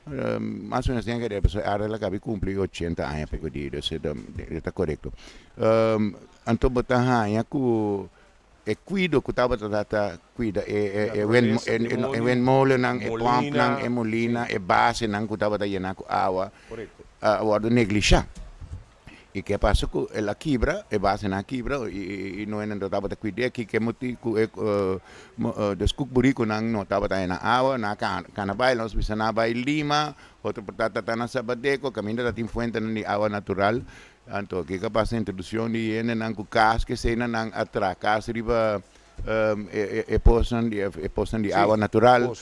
Speaker 9: Mas o menos den kere pasobra Ardel a kabi kumpli ochenta aña poko di dus e ta korekto. Anto bo ta haña ku e kuido ku tabata ta kuida e e windmolennan, e pòmpnan, e molina, e basenan ku tabata yená ku awa a wòrdu neglishá. I ke pasa ku el a kibra, e basenan a kibra i no hende no tabata kuid'é. Kiko e motibu ku e des kuk burikunan no tabata haña nan awa, nan a kana bai, nos bisa nan a bai Lima, otro por ta ta na Sabadeco, kaminda ta tin fuentenan di awa natural. Anto kiko a pasa introduccion di hendenan ku kas ke eseinan nan a traha kas riba e posnan di e posnan di awa natural,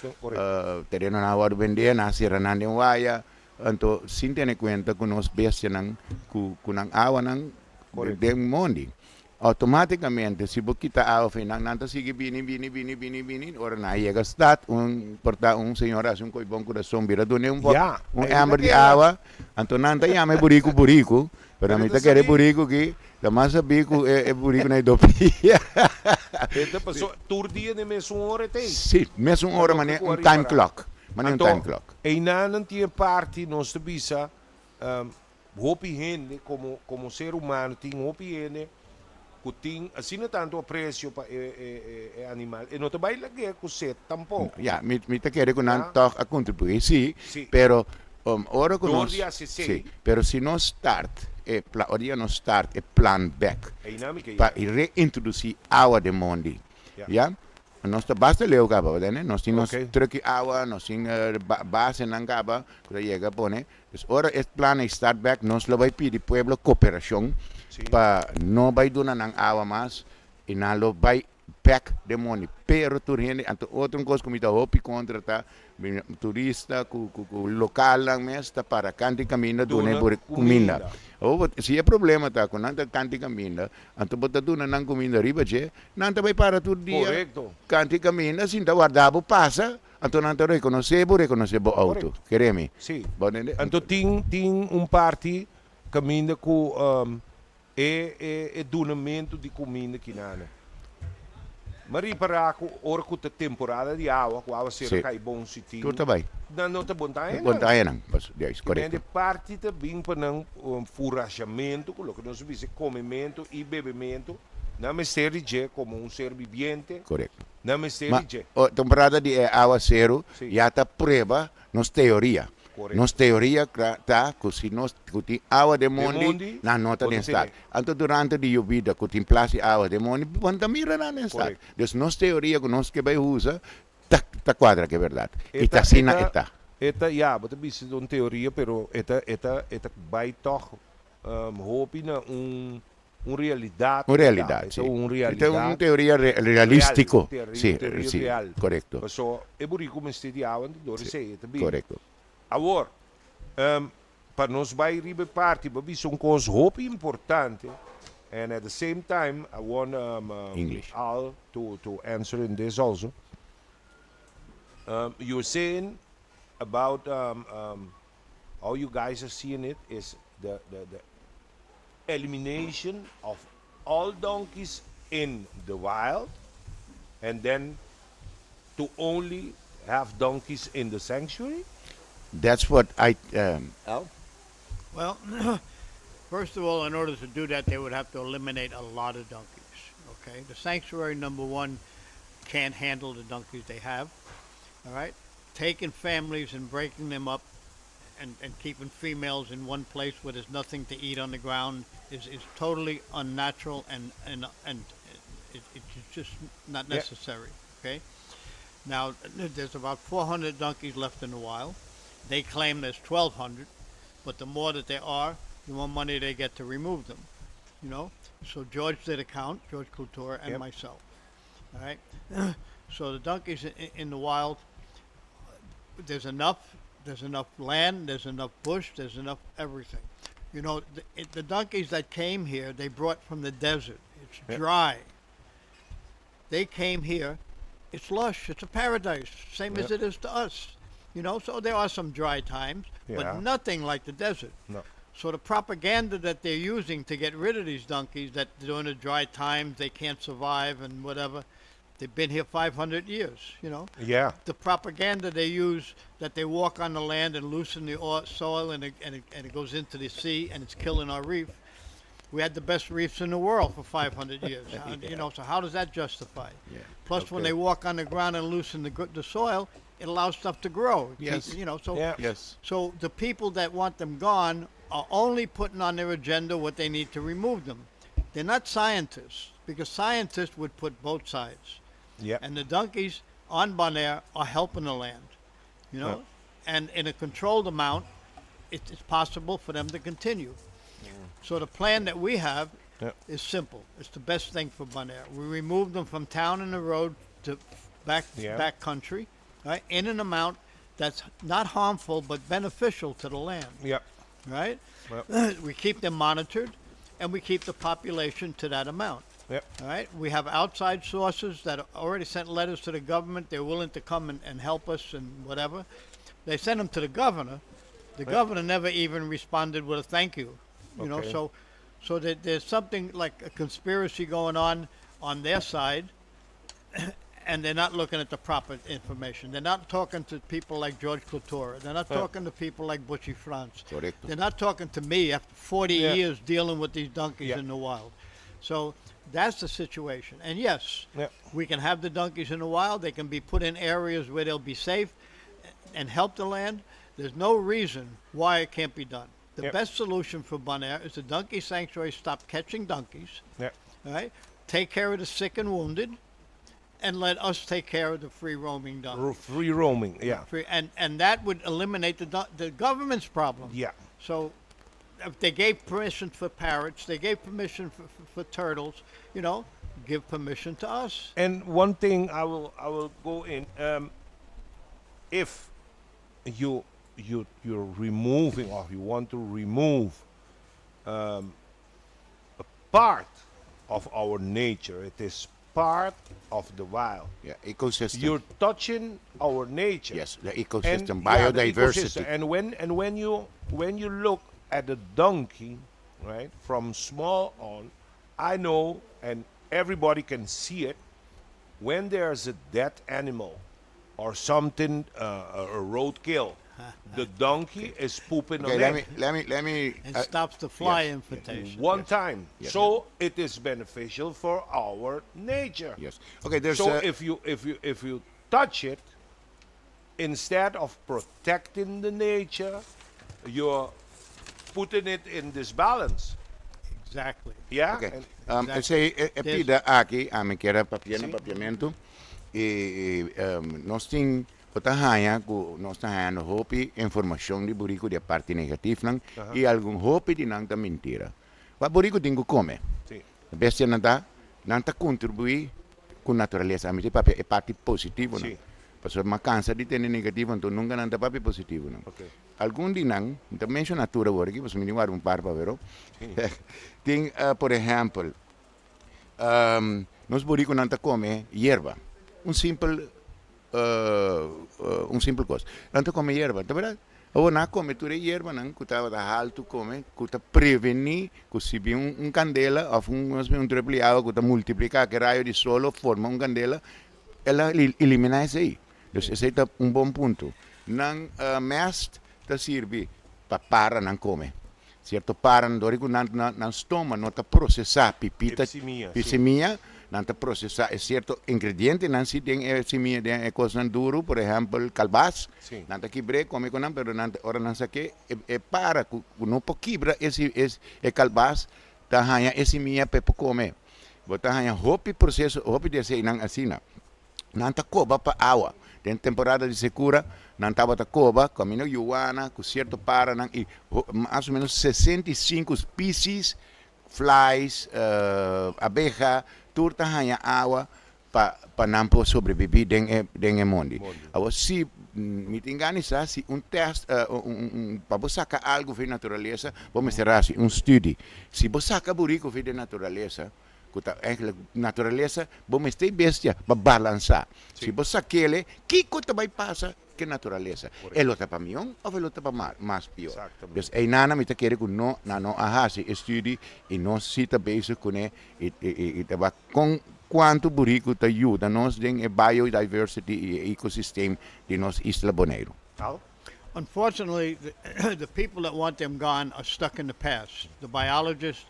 Speaker 9: terenonan a wòrdu bendé, nan a sera nan den waya. Anto sin tene kuenta ku nos bestianan ku ku nan awanan den mondi. Outomátikamente si bo kita awa for nan, nan ta sigui bini, bini, bini, bini, bini, ora nan a yega stat un por ta un señor a hasi un koi bon kurason bira dun'e un bòt un èmber di awa, anto nan ta yama e buriku buriku, pero ami ta kere e buriku aki ta mas sabí ku e buriku na e dopia.
Speaker 1: Pasobra tur dia den mesun ora e ta ei.
Speaker 9: Si, mesun ora manera un time clock, manera un time clock.
Speaker 1: Einan tin e parti nos ta bisa hopi hende como como ser humano tin hopi hende cu tin asina tanto aprecio pa e e e animal e no ta bay lag'e cu sed tampoco.
Speaker 9: Ya, mi mi ta kere cu nan tog a contribui si, pero ora cu
Speaker 1: Door
Speaker 9: nos
Speaker 1: di haci esey.
Speaker 9: si, pero si nos start e pla ora dia nos start e plan bek
Speaker 1: Einan mi ke
Speaker 9: pa
Speaker 1: yega.
Speaker 9: reintroduci awa den mondi, ya, Nos ta basta leu kaba, bo tende? Nos tin nos truck di awa, nos tin basenan kaba ku ta yega pone. Dus ora e plan ei start bek, nos lo bai pidi pueblo koperashon pa no bai duna nan awa mas i nan lo bai bek den mondi. Pero tur hende, anto otro kos ku mi ta hopi kontra ta turista ku lokalnan mes ta para kanti kaminda duna e kuminda. Si e problema ta ku nan ta kanti kaminda, anto bo ta duna nan kuminda riba dje, Nan ta bai para tur dia kanti kaminda sin ta warda bo pasa, anto nan ta rekonosé bo, rekonosé bo outo. Kere mi?
Speaker 1: Sí. Anto tin tin un parti kaminda ku e e e dunamentu di kuminda kinana. Mi a ripará ku ora ku ta temporada di awa, ku awaseru kai bon si tin.
Speaker 9: Tur ta bai.
Speaker 1: Nan no ta bon ta haña nan.
Speaker 9: Bon ta haña nan, juist, korekto.
Speaker 1: Depende parti ta bin pa nan furashamentu, ku loke nos ta bisa komementu i bebementu. Nan mester di dje komo un ser bibiente.
Speaker 9: Korekto.
Speaker 1: Nan mester
Speaker 9: Ma
Speaker 1: di dje.
Speaker 9: o temporada di e awaseru
Speaker 1: Sí.
Speaker 9: ya ta prueba nos teoria.
Speaker 1: Korekto.
Speaker 9: Nos teoria kla ta ku si nos ku tin awa den
Speaker 1: Den
Speaker 9: mondi,
Speaker 1: mondi,
Speaker 9: nan no ta
Speaker 1: bo ta
Speaker 9: den stat.
Speaker 1: tene.
Speaker 9: Anto durante di yobida ku tin plas di awa den mondi, bo no ta mira nan den stat.
Speaker 1: Korekto.
Speaker 9: Dus nos teoria ku nos ke bai usa ta ta kuadra ku e bèrdat.
Speaker 1: E
Speaker 9: I ta
Speaker 1: ta, e
Speaker 9: asina e
Speaker 1: ta,
Speaker 9: ta.
Speaker 1: e ta, ya, bo ta bisa un teoria, pero e ta, e ta, e ta bai tòg hopi na un Un realidat.
Speaker 9: Un realidat, si.
Speaker 1: Un
Speaker 9: Ta un
Speaker 1: realidat.
Speaker 9: teoria realístiko.
Speaker 1: Real,
Speaker 9: Si,
Speaker 1: un teoria
Speaker 9: si,
Speaker 1: real.
Speaker 9: korekto.
Speaker 1: Paso e buriku mester di awa anto dor esei e ta bini.
Speaker 9: Korekto.
Speaker 1: Awor, pa nos bai riba e parti, bo a bisa un kos hopi importante, and at the same time I want
Speaker 9: English.
Speaker 1: Al to to answer in this also. You were saying about how you guys are seeing it is the the the elimination of all donkeys in the wild and then to only have donkeys in the sanctuary?
Speaker 9: That's what I um,
Speaker 1: Al?
Speaker 10: Well, first of all, in order to do that, they would have to eliminate a lot of donkeys. Okay, the sanctuary number one can't handle the donkeys they have. All right, taking families and breaking them up and, and keeping females in one place where there's nothing to eat on the ground is, is totally unnatural and, and, and it, it's just not necessary. Okay? Now, there's about 400 donkeys left in the wild. They claim there's 1,200, but the more that there are, the more money they get to remove them. You know? So George did a count, George Couture and myself. All right? so the donkeys in, in the wild, there's enough there's enough land, there's enough bush, there's enough everything. You know, the, it, the donkeys that came here, they brought from the desert. It's dry. They came here. It's lush. It's a paradise, same as it is to us. You know, so there are some dry times, but nothing like the desert.
Speaker 1: No.
Speaker 10: So the propaganda that they're using to get rid of these donkeys, that during the dry times they can't survive and whatever, They've been here 500 years, you know.
Speaker 1: Yeah.
Speaker 10: The propaganda they use that they walk on the land and loosen the soil and it, and, it, and it goes into the sea and it's killing our reef. We had the best reefs in the world for 500 years. You know, so how does that justify?
Speaker 9: Yeah.
Speaker 10: Plus, when
Speaker 1: Okay.
Speaker 10: they walk on the ground and loosen the, the soil, it allows stuff to grow. It
Speaker 9: Yes.
Speaker 10: keeps- you know, so
Speaker 1: Yeah.
Speaker 9: Yes.
Speaker 10: so the people that want them gone are only putting on their agenda what they need to remove them. They're not scientists because scientists would put both sides.
Speaker 1: Yeah.
Speaker 10: And the donkeys on Bonaire are helping the land, you know, and in a controlled amount, it, it's possible for them to continue. So the plan that we have
Speaker 1: Yeah.
Speaker 10: is simple. It's the best thing for Bonaire. We remove them from town and the road to back
Speaker 1: Yeah.
Speaker 10: back country, right, in an amount that's not harmful but beneficial to the land,
Speaker 1: Yeah.
Speaker 10: right?
Speaker 1: Yep.
Speaker 10: we keep them monitored, and we keep the population to that amount.
Speaker 1: Yep.
Speaker 10: All right. We have outside sources that already sent letters to the government. They're willing to come and, and help us and whatever. They sent them to the governor. The governor never even responded with a thank you. You know,
Speaker 1: Okay.
Speaker 10: so so that there's something like a conspiracy going on on their side, and they're not looking at the proper information. They're not talking to people like George Couture. They're not talking to people like Butchie Franz.
Speaker 9: Correcto.
Speaker 10: They're not talking to me after 40
Speaker 1: Yeah.
Speaker 10: years dealing with these donkeys
Speaker 1: Yeah.
Speaker 10: in the wild. So that's the situation. And yes,
Speaker 1: Yeah.
Speaker 10: we can have the donkeys in the wild. They can be put in areas where they'll be safe and help the land. There's no reason why it can't be done. The
Speaker 1: Yep.
Speaker 10: best solution for Bonaire is the donkey sanctuary stop catching donkeys,
Speaker 1: Yeah.
Speaker 10: all right? Take care of the sick and wounded, and let us take care of the free roaming donkeys.
Speaker 1: Free roaming. Yeah.
Speaker 10: Free, and, and that would eliminate the, the government's problem.
Speaker 1: Yeah.
Speaker 10: So if they gave permission for parrots, they gave permission for, for, for turtles, you know, give permission to us.
Speaker 1: And one thing I will I will go in. If you you you're removing or you want to remove a part of our nature, it is part of the wild.
Speaker 9: Yeah, ecosystem.
Speaker 1: You're touching our nature.
Speaker 9: yes, the
Speaker 1: And-
Speaker 9: ecosystem,
Speaker 1: yeah, the
Speaker 9: biodiversity.
Speaker 1: ecosystem. And when and when you when you look at the donkey, right, from small on, I know and everybody can see it, when there's a dead animal or something, a roadkill, the donkey is pooping
Speaker 9: Okay,
Speaker 1: on
Speaker 9: let
Speaker 1: it.
Speaker 9: me let me let me
Speaker 10: And stops the fly
Speaker 9: yes,
Speaker 10: infestation.
Speaker 1: One time.
Speaker 9: Yes.
Speaker 1: So it is beneficial for our nature.
Speaker 9: Yes. Okay, there's
Speaker 1: so
Speaker 9: a,
Speaker 1: if you if you if you touch it, instead of protecting the nature, you're putting it in disbalance.
Speaker 10: Exactly.
Speaker 1: Yeah.
Speaker 9: Okay.
Speaker 1: And-
Speaker 10: Exactly.
Speaker 9: Esey e
Speaker 10: There's-
Speaker 9: pida aki, ami kier a papia na papiamento. E nos tin bo ta haña ku nos ta hañando hopi informashon di buriku di e parti negatif nan i algun hopi di nan ta mintira. Wak buriku tin ku kome. Bestianan ta nan ta kontribuí ku naturalesa. Ami ta papia e parti positivonan. Pasobra mi a kansa di tende negativo anto nunka nan ta papia positivonan. Algun di nan, mi ta menshoná tur awor aki pasobra mi tin wak un par pa pero tin por ehèmpel nos burikunan ta kome yerba. Un simpel un simpel kos. Nan ta kome yerba, ta bèrdat? Awor nan a kome tur e yerbanan ku tabata haltu kome, ku ta prevení ku si bin un kandela òf un nos bin un trepel di awa ku ta multipliká ku e rayo di sol lo forma un kandela, el a eliminá esei. Dus esei ta un bon punto. Nan mèst ta sirbi pa paranan kome. Sierto paranan dor di ku nan nan stoma no ta prosesá pipita,
Speaker 1: E simia,
Speaker 9: e
Speaker 1: si.
Speaker 9: simia, nan ta prosesá e sierto ingredientenan si den e simia, den e kosnan duru, por ehèmpel kalbas,
Speaker 1: Si.
Speaker 9: nan ta kibr'é kome ku nan, pero nan ta ora nan sak'é e e para ku ku no por kibra e si e e kalbas ta haña e simia pa e por kome. Bo ta haña hopi proseso, hopi di eseinan asina. Nan ta koba pa awa. Den temporada di sekura nan tabata koba kaminda yuwana ku sierto paranan i mas o menos 65 species, flies, abeha, tur ta haña awa pa pa nan por sobrebibí den e den e mondi. Awor si mi tin gana di sa si un test un pa bo saka algu for di naturalesa bo mester hasi un studi. Si bo saka buriku for di naturalesa ku ta eigenlijk naturalesa, bo mester e bestia pa balansá. Si bo sak'el, kiko ta bai pasa ku e naturalesa? E lo ta pa mion òf e lo ta pa mas pió? Dus einan mi ta kere ku no, nan no a hasi e studi i nos si ta bezig kuné i i ta wak kon. kuantu buriku ta yuda nos den e biodiversity i e ecosystem di nos isla Boneiru.
Speaker 1: Al?
Speaker 10: Unfortunately, the, the people that want them gone are stuck in the past. The biologists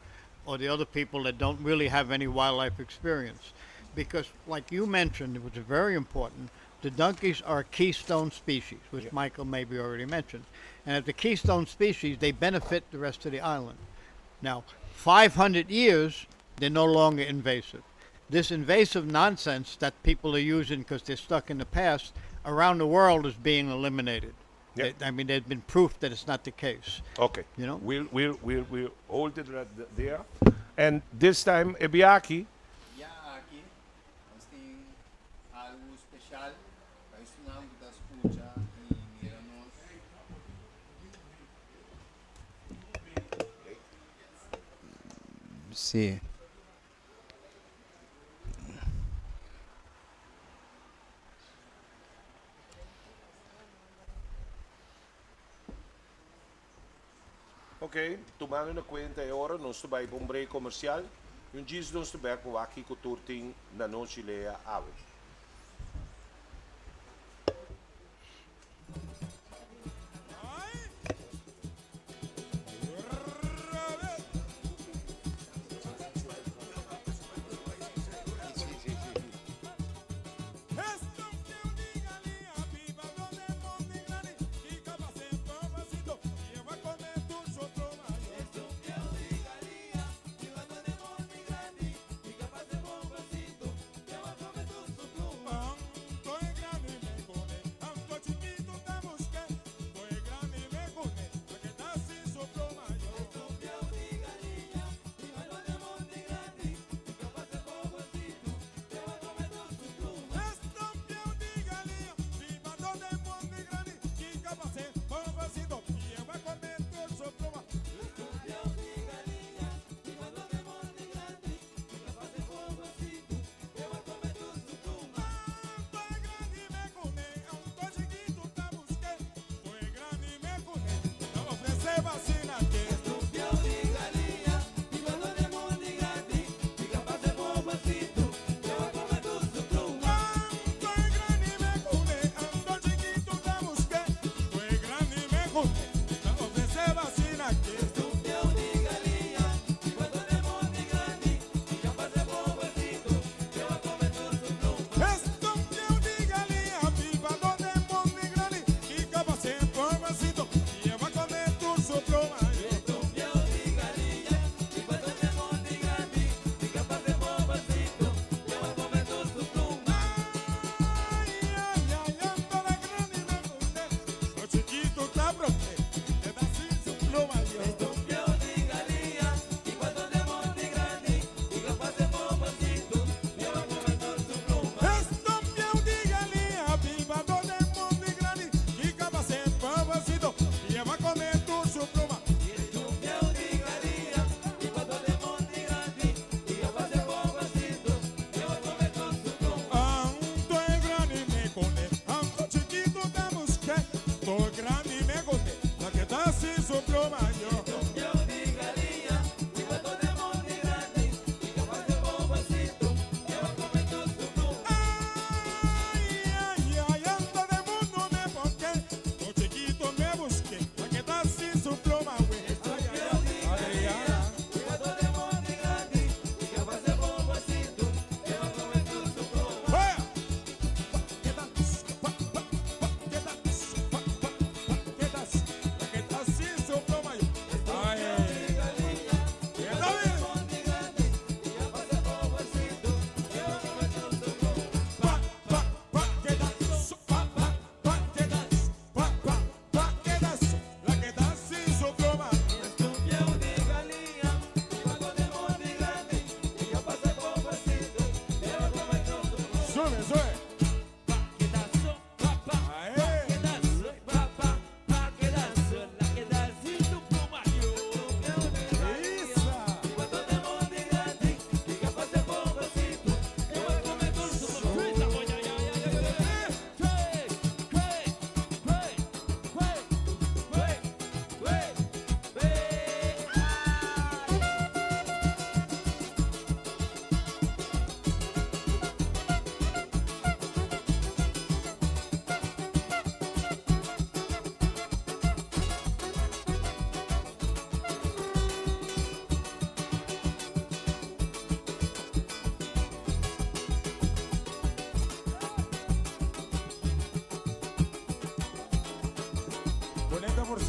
Speaker 10: or the other people that don't really have any wildlife experience. Because, like you mentioned, which is very important, the donkeys are a keystone species, which Michael maybe already mentioned. And as a keystone species, they benefit the rest of the island. Now, 500 years, they're no longer invasive. This invasive nonsense that people are using because they're stuck in the past around the world is being eliminated. I mean, there's been proof that it's not the case.
Speaker 1: Okay.
Speaker 10: You know?
Speaker 1: We'll hold it right there. And this time, e biaha aki.
Speaker 7: Ya aki nos tin algu spesial pa esnan ku ta skucha i mira nos. Sí.
Speaker 1: Ok, tumando na kuenta e ora, nos ta bai pa un break komersial i un djis nos ta bek pa wak kiko tur tin na nos Chilea awe.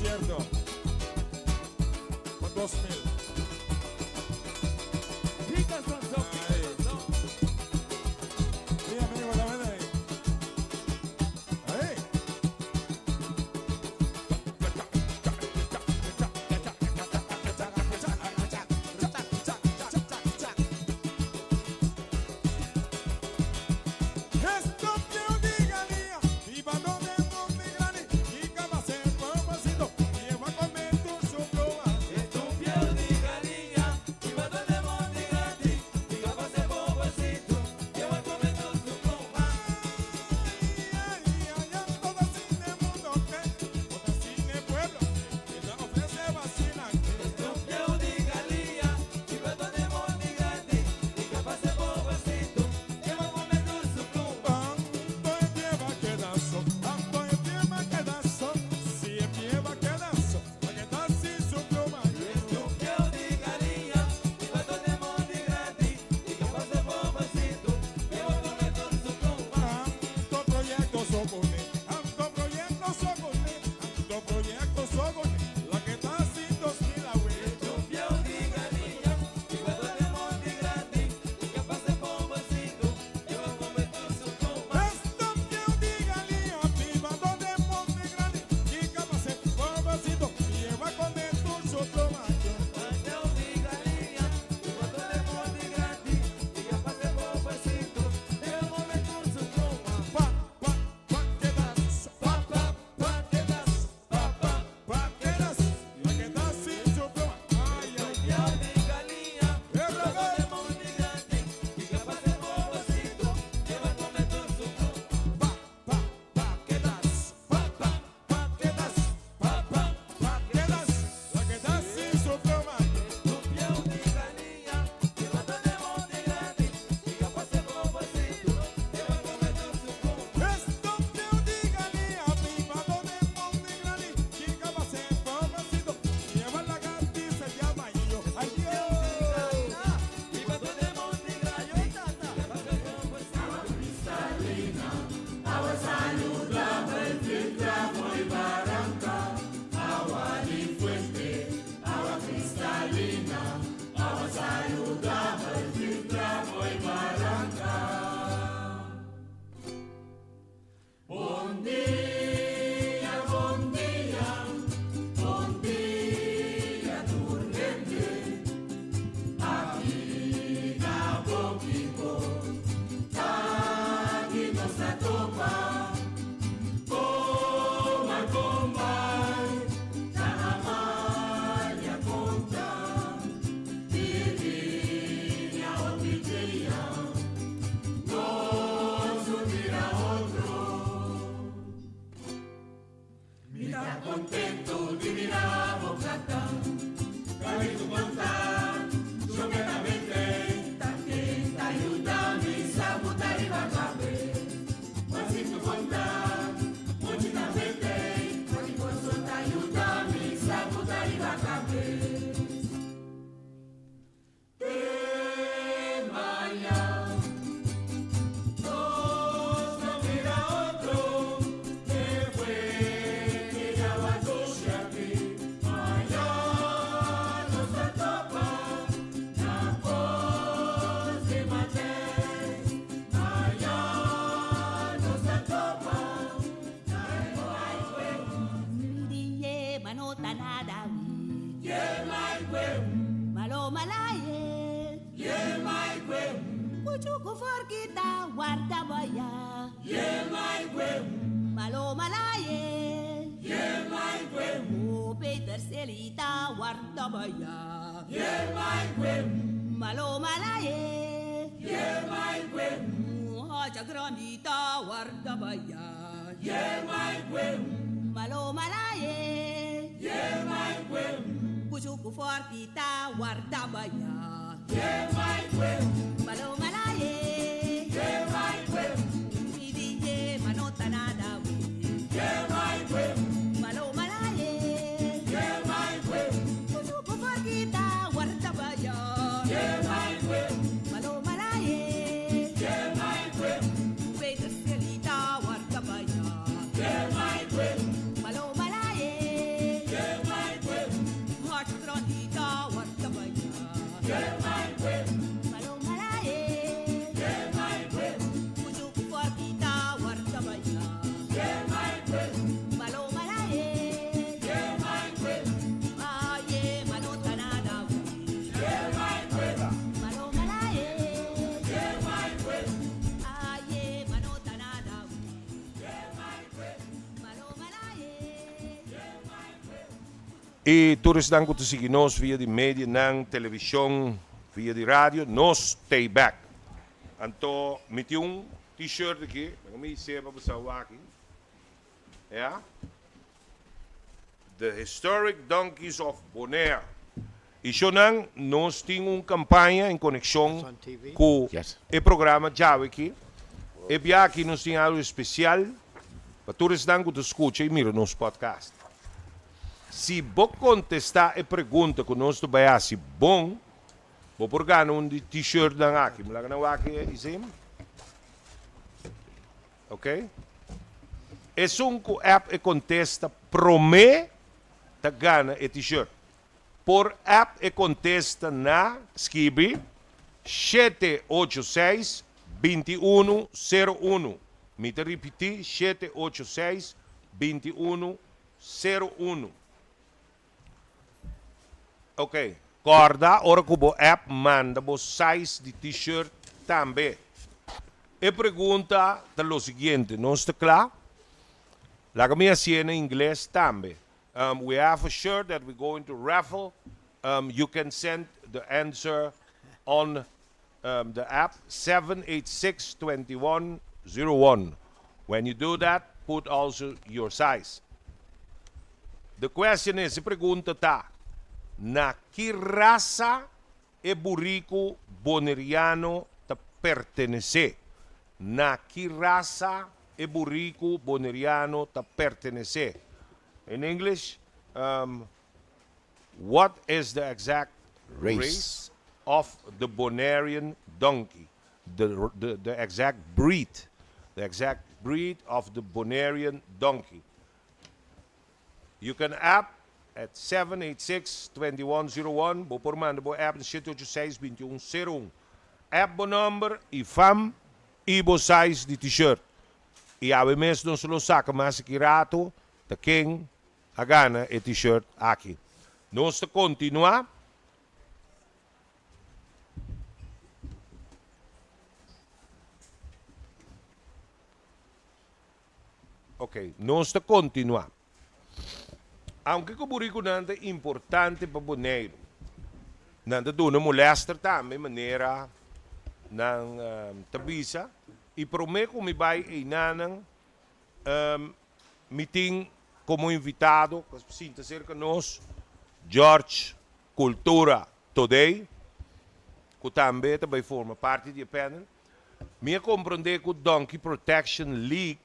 Speaker 11: konsierto pa 2000. Ai. Mi amigo tambe ei. Ai.
Speaker 1: I tur esnan ku ta sigui nos via di medianan, televishon, via di radio, nos t'ei bèk. Anto mi tin un T-shirt aki, laga mi hise pa bo sa wak aki. Ya. The Historic Donkeys of Bonaire. I shonan, nos tin un kampaña en konekshon ku e programa djawe aki. E bia aki nos tin algu espesial pa tur esnan ku ta skucha i mira nos podcast. Si bo kontestá e pregunta ku nos ta bai hasi bon, bo por gana un di T-shirtnan aki. Mi laga nan wak aki, Isim. Ok. Esun ku app e kontesta promé ta gana e T-shirt. Por app e kontesta na skibi 786 21 01. Mi ta ripití 786 21 01. Ok. Kòrda ora ku bo app manda bo size di T-shirt tambe. E pregunta ta lo siguiente, nos ta kla? Laga mi hasié na ingles tambe. We have a shirt that we going to raffle. You can send the answer on the app 786 2101. When you do that, put also your size. The question is, e pregunta ta, na ki rasa e buriku boneriano ta pertenesé? Na ki rasa e buriku boneriano ta pertenesé? In English, um, what is the exact
Speaker 9: Race.
Speaker 1: race of the Bonairean donkey? The, the, the exact breed. The exact breed of the Bonairean donkey. You can app at 786-2101. Bo por manda bo app na 786-2101. App bo number i fam i bo size di t-shirt. I awe mes nos lo saka mas aki rato ta ken a gana e t-shirt aki. Nos ta kontinuá. Ok, nos ta kontinuá. Aunke ku burikunan ta importante pa Boneiru, nan ta duna molèster tambe manera nan ta bisa. I promé ku mi bai einanan, mi tin komo invitado ku a sinta serka nos, George Cultura Todey, ku tambe ta bai forma parti di e panel. Mi a komprondé ku Donkey Protection League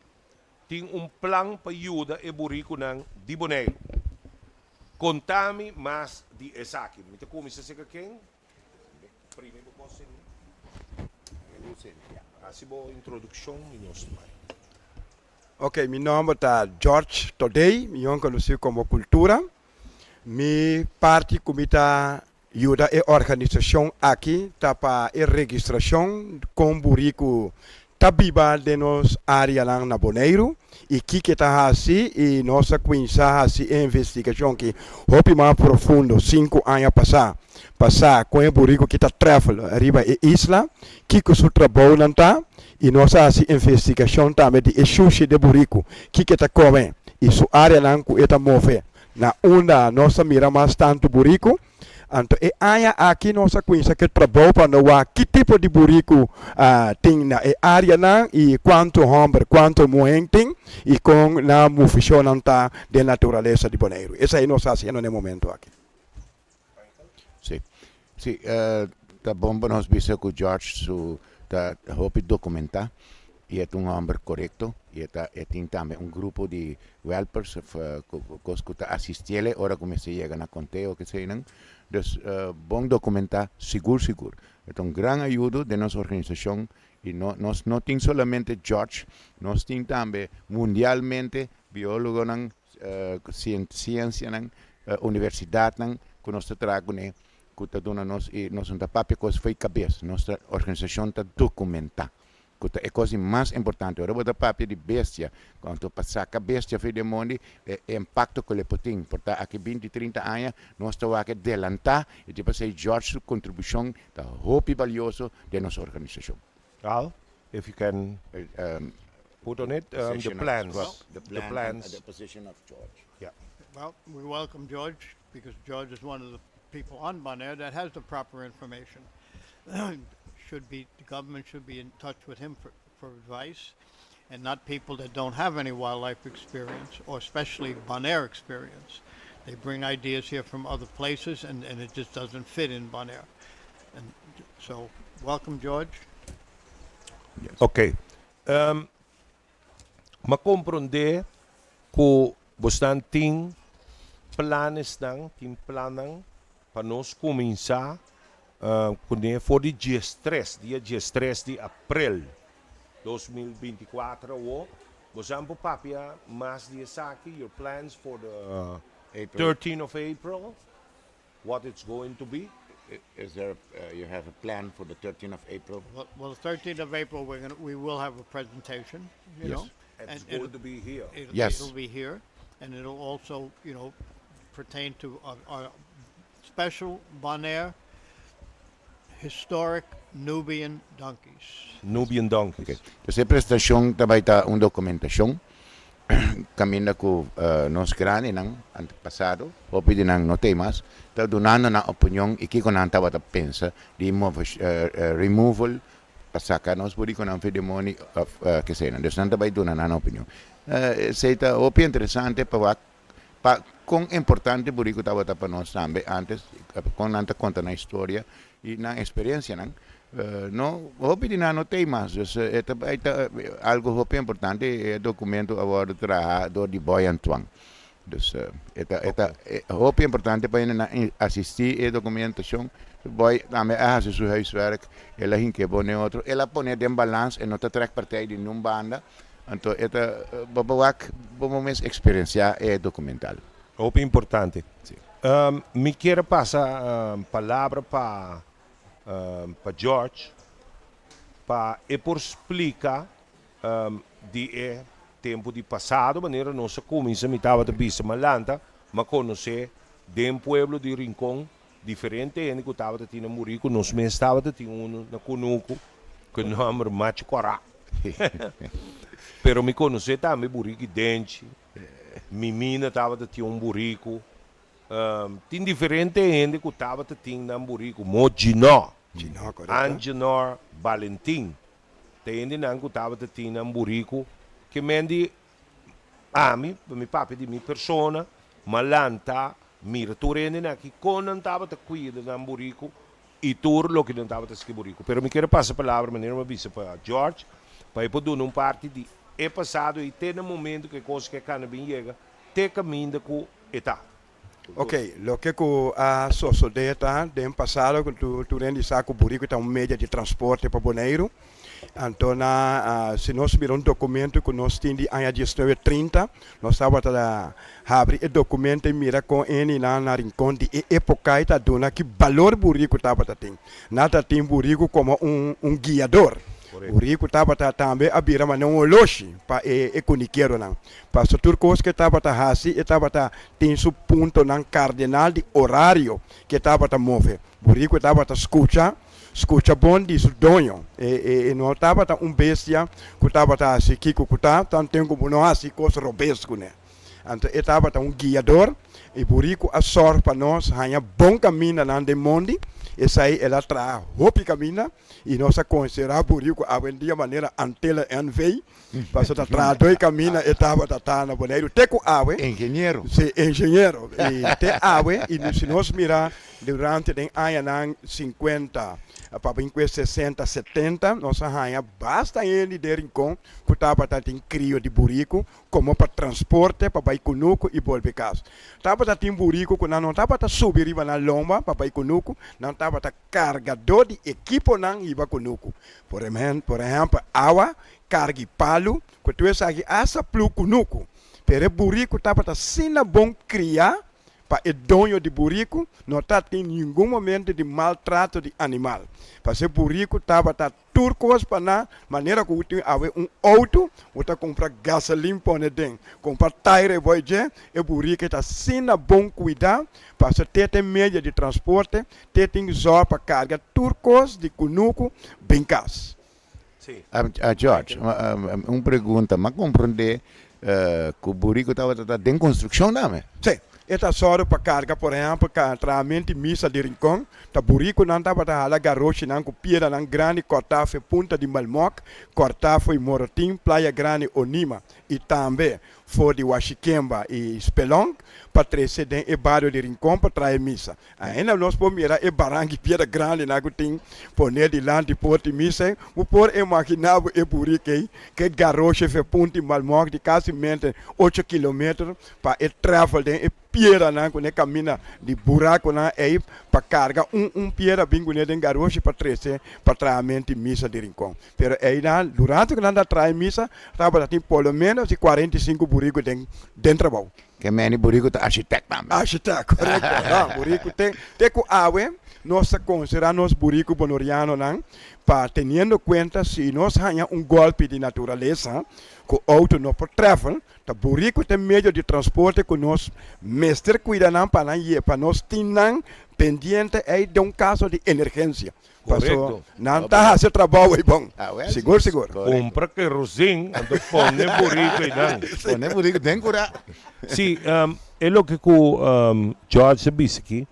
Speaker 1: tin un plan pa yuda e burikunan di Boneiru. Konta mi mas di esaki. Mi ta kuminsá serka ken? Primi bo kos sende. Hasi bo introdukshon i nos ta bai.
Speaker 12: Ok, mi nòmber ta George Todey, mihó konosí komo Kultura. Mi parti ku mi ta Yuda e organisashon aki ta pa e registrashon kon buriku ta biba den nos áreanan na Boneiru i kiko e ta hasi i nos a kuminsá hasi e investigashon ki hopi mas profundo sinku aña pasá pa sa kon e buriku ki ta trèfel riba e isla, kiko su trabounan ta i nos a hasi investigashon tambe di e shushi di e buriku, kiko e ta kome i su áreanan ku e ta move. Na unda nos a mira mas tantu buriku, anto e aña aki nos a kuinsa ku e trabou pa no wak ki tipo di buriku tin na e áreanan i kuantu hòmber, kuantu muhén tin i kon nan mufishonnan ta den naturalesa di Boneiru. Esei nos ta hasiendo na e momentu aki.
Speaker 9: Sí, sí, ta bon pa nos bisa ku George su ta hopi dokumentá i e ta un hòmber korekto i e ta e tin tambe un grupo di wèlpers òf kos ku ta asistiel e ora ku mester yega na konteo keseinan. Dus bon dokumentá sigur sigur. E ta un gran ayudo den nos organisashon i no nos no tin solamente George, nos tin tambe mundialmente biólogonan, siensianan, universidatnan ku nos ta traha kuné. ku ta duna nos i nos no ta papia kos fo'i kabes, nos ta organisashon ta dokumentá ku ta e kos di mas importante. Ora bo ta papia di bestia, anto pa saka bestia fo'i den mondi e impakto ku lo e por tin. Por ta aki binti, trinta aña nos ta wak e delantá i tin pasei George su kontribushon ta hopi balioso den nos organisashon.
Speaker 1: Al, if you can put on it, the plans,
Speaker 9: the plans. The position of George.
Speaker 1: Yeah.
Speaker 10: Well, we welcome George because George is one of the people on Bonaire that has the proper information. should be the government should be in touch with him for, for advice and not people that don't have any wildlife experience or especially Bonaire experience. They bring ideas here from other places and, and it just doesn't fit in Bonaire. And so, welcome, George.
Speaker 1: Ok. M'a komprondé ku bosnan tin planesnan, tin plannan pa nos kuminsá kuné for di diestres, dia diestres di aprel 2024 awó. Bosnan por papia mas di esaki, your plans for the 13 of April, what it's going to be?
Speaker 9: Is there, you have a plan for the 13th of April?
Speaker 10: Well, the 13th of April, we will have a presentation, you know.
Speaker 1: It's going to be here.
Speaker 9: Yes.
Speaker 10: It'll be here, and it'll also pertain to our special Bonaire historic Nubian donkeys.
Speaker 1: Nubian donkeys.
Speaker 9: Okay. Entonces, e presentashon tambe ta un dokumentashon kaminda ku nos grandinan antepasado, hopi di nan no tin mas, ta dunando nan opinion i kiko nan tabata pensa di removal pa saka nos burikonan for di mondi òf ke sea. Dus nan ta bai duna nan opinion. Esei ta hopi interesante pa wak pa kon importante buriko tabata pa nos tambe antes, kon nan ta konta nan historia i nan eksperensianan. No, hopi di nan no tin mas, dus e ta bai ta algu hopi importante, e dokumento a wòrdu traha dor di Boy Antoine. Dus e ta e ta hopi importante pa hendenan asistí e dokumentashon. Boy tambe a hasi su huiswerk, el a hink'é bon den otro, el a pone den balans, e no ta trèk partij di niun banda. Anto e ta bo por wak bo bo mes eksperensiá e dokumental.
Speaker 1: Hopi importante. Mi kier a pasa palabra pa pa George pa e por splika di e tempu di pasado manera nos a kuminsa mi tabata bisa m'a lanta m'a konosé den pueblo di Rincon diferente hende ku tabata tin na muri ku nos mes tabata tin unu na kunuku ku e nòmber Machu Kòrá pero mi konosé tambe buriki Denchi Mimina tabata tin un buriku Tin diferente hende ku tabata tin nan buriku mo Ginò,
Speaker 12: Ginò, korekto.
Speaker 1: Angenor Balentin ta hendenan ku tabata tin nan buriku ke men di ami, pa mi papia di mi persona, m'a lanta mira tur hendenan aki kon nan tabata kuida nan buriku i tur loke nan tabata hasi ku e buriku. Pero mi kier a pasa palabra manera mi a bisa pa George pa e por duna un parti di e pasado i te na momento ku e kos ke a kana bin yega te kaminda ku e ta.
Speaker 12: Ok, loke ku a sosodé ta den pasado ku tur hende sa ku buriku ta un medio di transporte pa Boneiru. Anto na si nos mira un dokumento ku nos tin di aña diesnuebe trinta, nos tabata habri e dokumento i mira kon hendenan na Rincon di e epoka ei ta duna ki balor buriku tabata tin. Nan ta tin buriku komo un guiador. Buriku tabata tambe a bira manera un oloshi pa e kunikeronan. Paso tur kos ku e tabata hasi e tabata tin su puntonan kardenal di orario ku e tabata move. Buriku tabata skucha, skucha bon di su doño. E e no tabata un bestia ku tabata hasi kiko ku ta, tanten ku bo no hasi kos robes kuné. Anto e tabata un guiador i buriku a sòrg pa nos haña bon kamindanan den mondi. Esei el a traha hopi kaminda i nos a konsiderá buriku awendia manera Antilla NV. Pasobra ta trahadó e kaminda e tabata ta na Boneiru te ku awe.
Speaker 9: Ingeniero.
Speaker 12: Si, ingeniero. I te awe, i si nos mira durante den añanan sinkuenta pa bin ku e sesenta, setenta, nos a haña basta hende den Rincon ku tabata tin krio di buriku komo pa transporte pa bai kunuku i bolbe kas. Tabata tin buriku ku nan no tabata subi riba nan lomba pa bai kunuku, nan tabata kargadó di ekiponan hiba kunuku. Por ehèmpel, awa, karga i palu, ku tur esaki hasta plu kunuku. Pero e buriku tabata asina bon kriá. pa e doño di buriku, no ta tin ningun momento di maltrato di animal. Pasobra e buriku tabata tur kos pa nan, manera ku tin awe un outo, bo ta kumpra gasolin pone den, kumpra taire bo dje, e buriku ta asina bon kuidá, pasobra te tin medio di transporte, te tin zòr pa karga tur kos di kunuku bin kas.
Speaker 9: George, un pregunta, m'a komprondé ku buriku tabata ta den konstrukshon tambe?
Speaker 12: Sí, e ta sòru pa karga, por ehèmpel, trahamento di misa di Rincon, ta burikunan tabata hala garoshinan ku piedranan grandi kòrtá for e punta di Malmok, kòrtá for Morotin, Playa Grandi, Onima i tambe for di Washikemba i Spelonk pa trese den e bario di Rincon pa traha e misa. Ainda nos por mira e baranki piedra grandinan ku tin poné dilanti porta di misa. Bo por imaginá bo e burik ei ku e garoshi fe punta di Malmok di kasi mente ocho kilometer pa e travel den e piedranan ku ne kaminda di burakunan ei pa karga un un piedra bin kuné den garoshi pa trese pa trahamento di misa di Rincon. Pero einan durante ku nan ta traha e misa tabata tin por lo menos di 45 buriku den den trabou.
Speaker 9: Ke meni buriku ta architect tambe.
Speaker 12: Architect, korekto. No, buriku te te ku awe nos ta konsiderá nos buriku bonorianonan pa teniendo kuenta si nos haña un gòlpi di naturalesa ku outo no por travel, ta buriku ta e medio di transporte ku nos mester kuida nan pa nan ye pa nos tin nan pendiente ei den un kaso di emergensia. Paso nan ta hasi trabou ei bon. Sigur sigur.
Speaker 1: Kumpra kerosene anto pone buriku einan.
Speaker 9: Pone buriku den kura.
Speaker 1: Si, e loke ku George a bisa aki,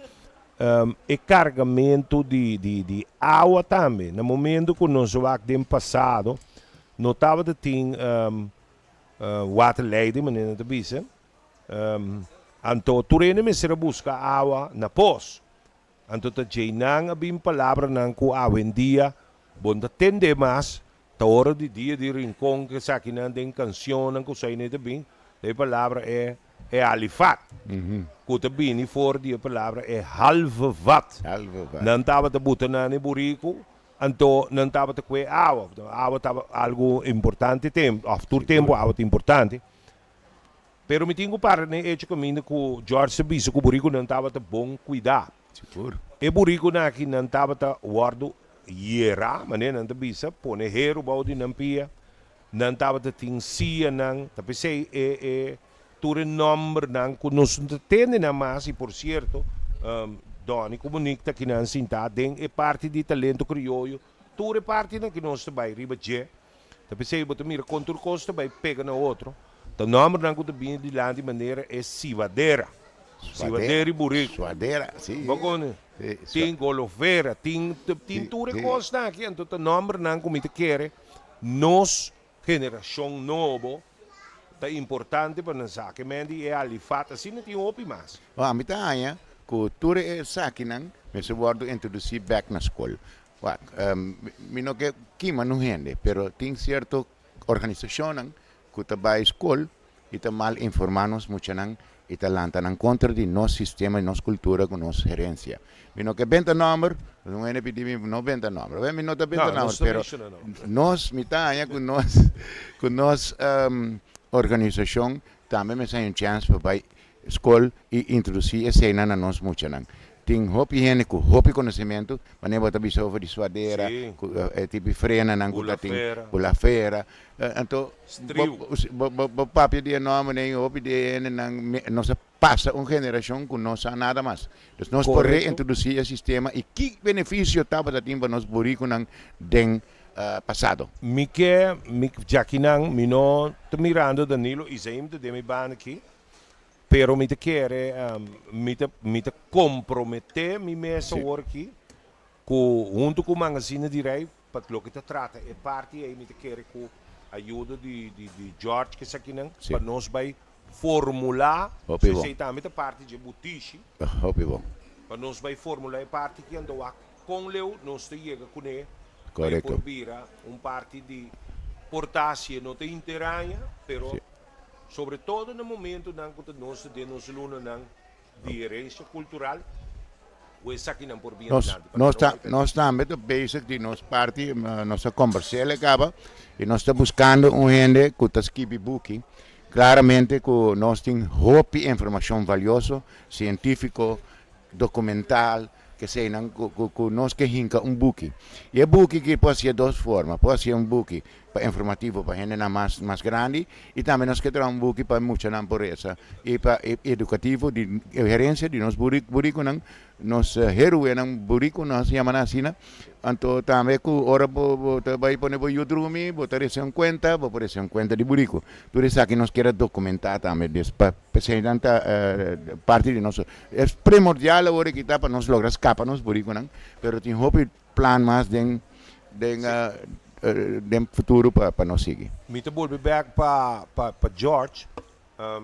Speaker 1: e kargamentu di di awa tambe. Na momento ku nos wak den pasado no tabata tin waterleiding manera nan ta bisa, anto tur hende mester a buska awa na pos. Anto ta djeinan a bin palabranan ku awendia bo no ta tende mas, ta ora di dia di Rincon ku esakinan den kansionnan ku esei ta bin, ta e palabra e e alifat, ku ta bini for di e palabra e halve vat. Nan tabata buta nan e buriku, anto nan tabata kue awa, awa tabata algu importante tempu, òf tur tempu awa ta importante. Pero mi tin ku para den e echo kaminda ku George ta bisa ku burikunan tabata bon kuidá.
Speaker 9: Sigur.
Speaker 1: E burikunan aki nan tabata wòrdu yerá, manera nan ta bisa, pone heru bou di nan pia, nan tabata tin sianan, ta p'esei e e tur e nòmbernan ku nos no ta tende nan mas, i por sierto, Donny ku Monique ta kinan sintá den e parti di Talento Krioyo, tur e partinan ku nos ta bai riba dje. Ta p'esei bo ta mira kon tur kos ta bai pega na otro. Ta nòmbernan ku ta bini dilanti manera e sivadera. Sivadera i buriku.
Speaker 9: Suadera, si.
Speaker 1: Bo kono? Tin golofera, tin tin tur e kosnan aki. Anto ta nòmbernan ku mi ta kere nos generashon nobo ta importante pa nan sa. Ke men di e alifat asina tin hopi mas.
Speaker 9: Ami ta haña ku tur esakinan mester wòrdu introdusí bèk na skol. Wak, mi no ke kima nun hende, pero tin sierto organisashonnan ku ta bai skol i ta mal informá nos muchanan i ta lanta nan kontra di nos sistema i nos kultura ku nos herensia. Mi no ke benta nòmber, un hende pidi mi no benta nòmber. Awor mi no ta benta nòmber, pero nos, mi ta haña ku nos, ku nos organisashon tambe mester haña un chèns pa bai Skol i introdusí eseinan na nos muchanan. Tin hopi hende ku hopi konosementu, manera bo ta bisa over di suadera, ku e tipo frenanan ku ta tin, bulafera. Anto bo bo papia di e nòmbernan i hopi di e hendenan nos a pasa un generashon ku no sa nada mas. Dus nos por reintrodusí e sistema i ki benefisio tabata tin pa nos burikunan den pasado.
Speaker 1: Mi ke, mi djakinan, mi no ta mirando Danilo Izaim ta den mi banda aki, Pero mi ta kere, mi ta mi ta komprometé mi mes awor aki ku huntu ku Mangazine di Rei pa loke ta trata e parti ei mi ta kere ku ayudo di di di George kesakinan pa nos bai formulá,
Speaker 9: Hopi bon.
Speaker 1: esei tambe ta parti dje butishi,
Speaker 9: Hopi bon.
Speaker 1: pa nos bai formulá e parti aki anto wak kon leu nos ta yega kuné pa e
Speaker 9: Korekto.
Speaker 1: por bira un parti di por ta si e no ta interaña pero Sobre todo na momentonan ku ta nos ta den nos lunanan di herensia kultural, ku esakinan por bin
Speaker 9: Nos,
Speaker 1: adelante.
Speaker 9: nos ta, nos tambe ta bezig di nos parti, nos a kombers'el e kaba, i nos ta buskando un hende ku ta skibi buki. Claramente cu nos tin hopi informacion valioso, cientifico, documental, keseynan cu cu nos ke hinca un buki. Y e buki ki por hacié dos forma, por hacié un buki pa informativo pa hendenan mas mas grandi y tambe nos ke traha un buki pa muchanan por reza y pa educativo di herencia di nos buriconan Nos heruenan buriku nos yama nan asina. Anto tambe ku ora bo bo ta bai pone bo yu drumi bo ta rese un kuenta, bo por rese un kuenta di buriku. Tur esaki nos kier a dokumentá tambe des pa p'esei nan ta parti di nos. Es primordial awor aki ta pa nos logra skapa nos burikunan, pero tin hopi plan mas den den den futuro pa pa nos sigui.
Speaker 1: Mi ta bolbe bek pa pa George.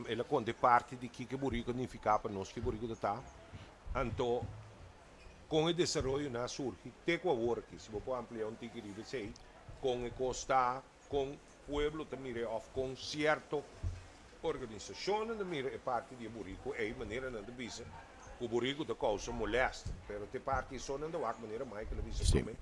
Speaker 1: El a konta e parti di kiko e buriku a nifiká pa nos, ke buriku ta ta. Anto, kon e desaroyonan a surgi te ku awor aki? Si bo por amplia un tiki riba esei, kon e kos ta, kon pueblo ta mira e òf kon sierto organisashonnan ta mira e parti di e buriku ei, manera nan ta bisa ku buriku ta kousa molèster, pero te parti esò nan ta wak manera Michael a bisa promé.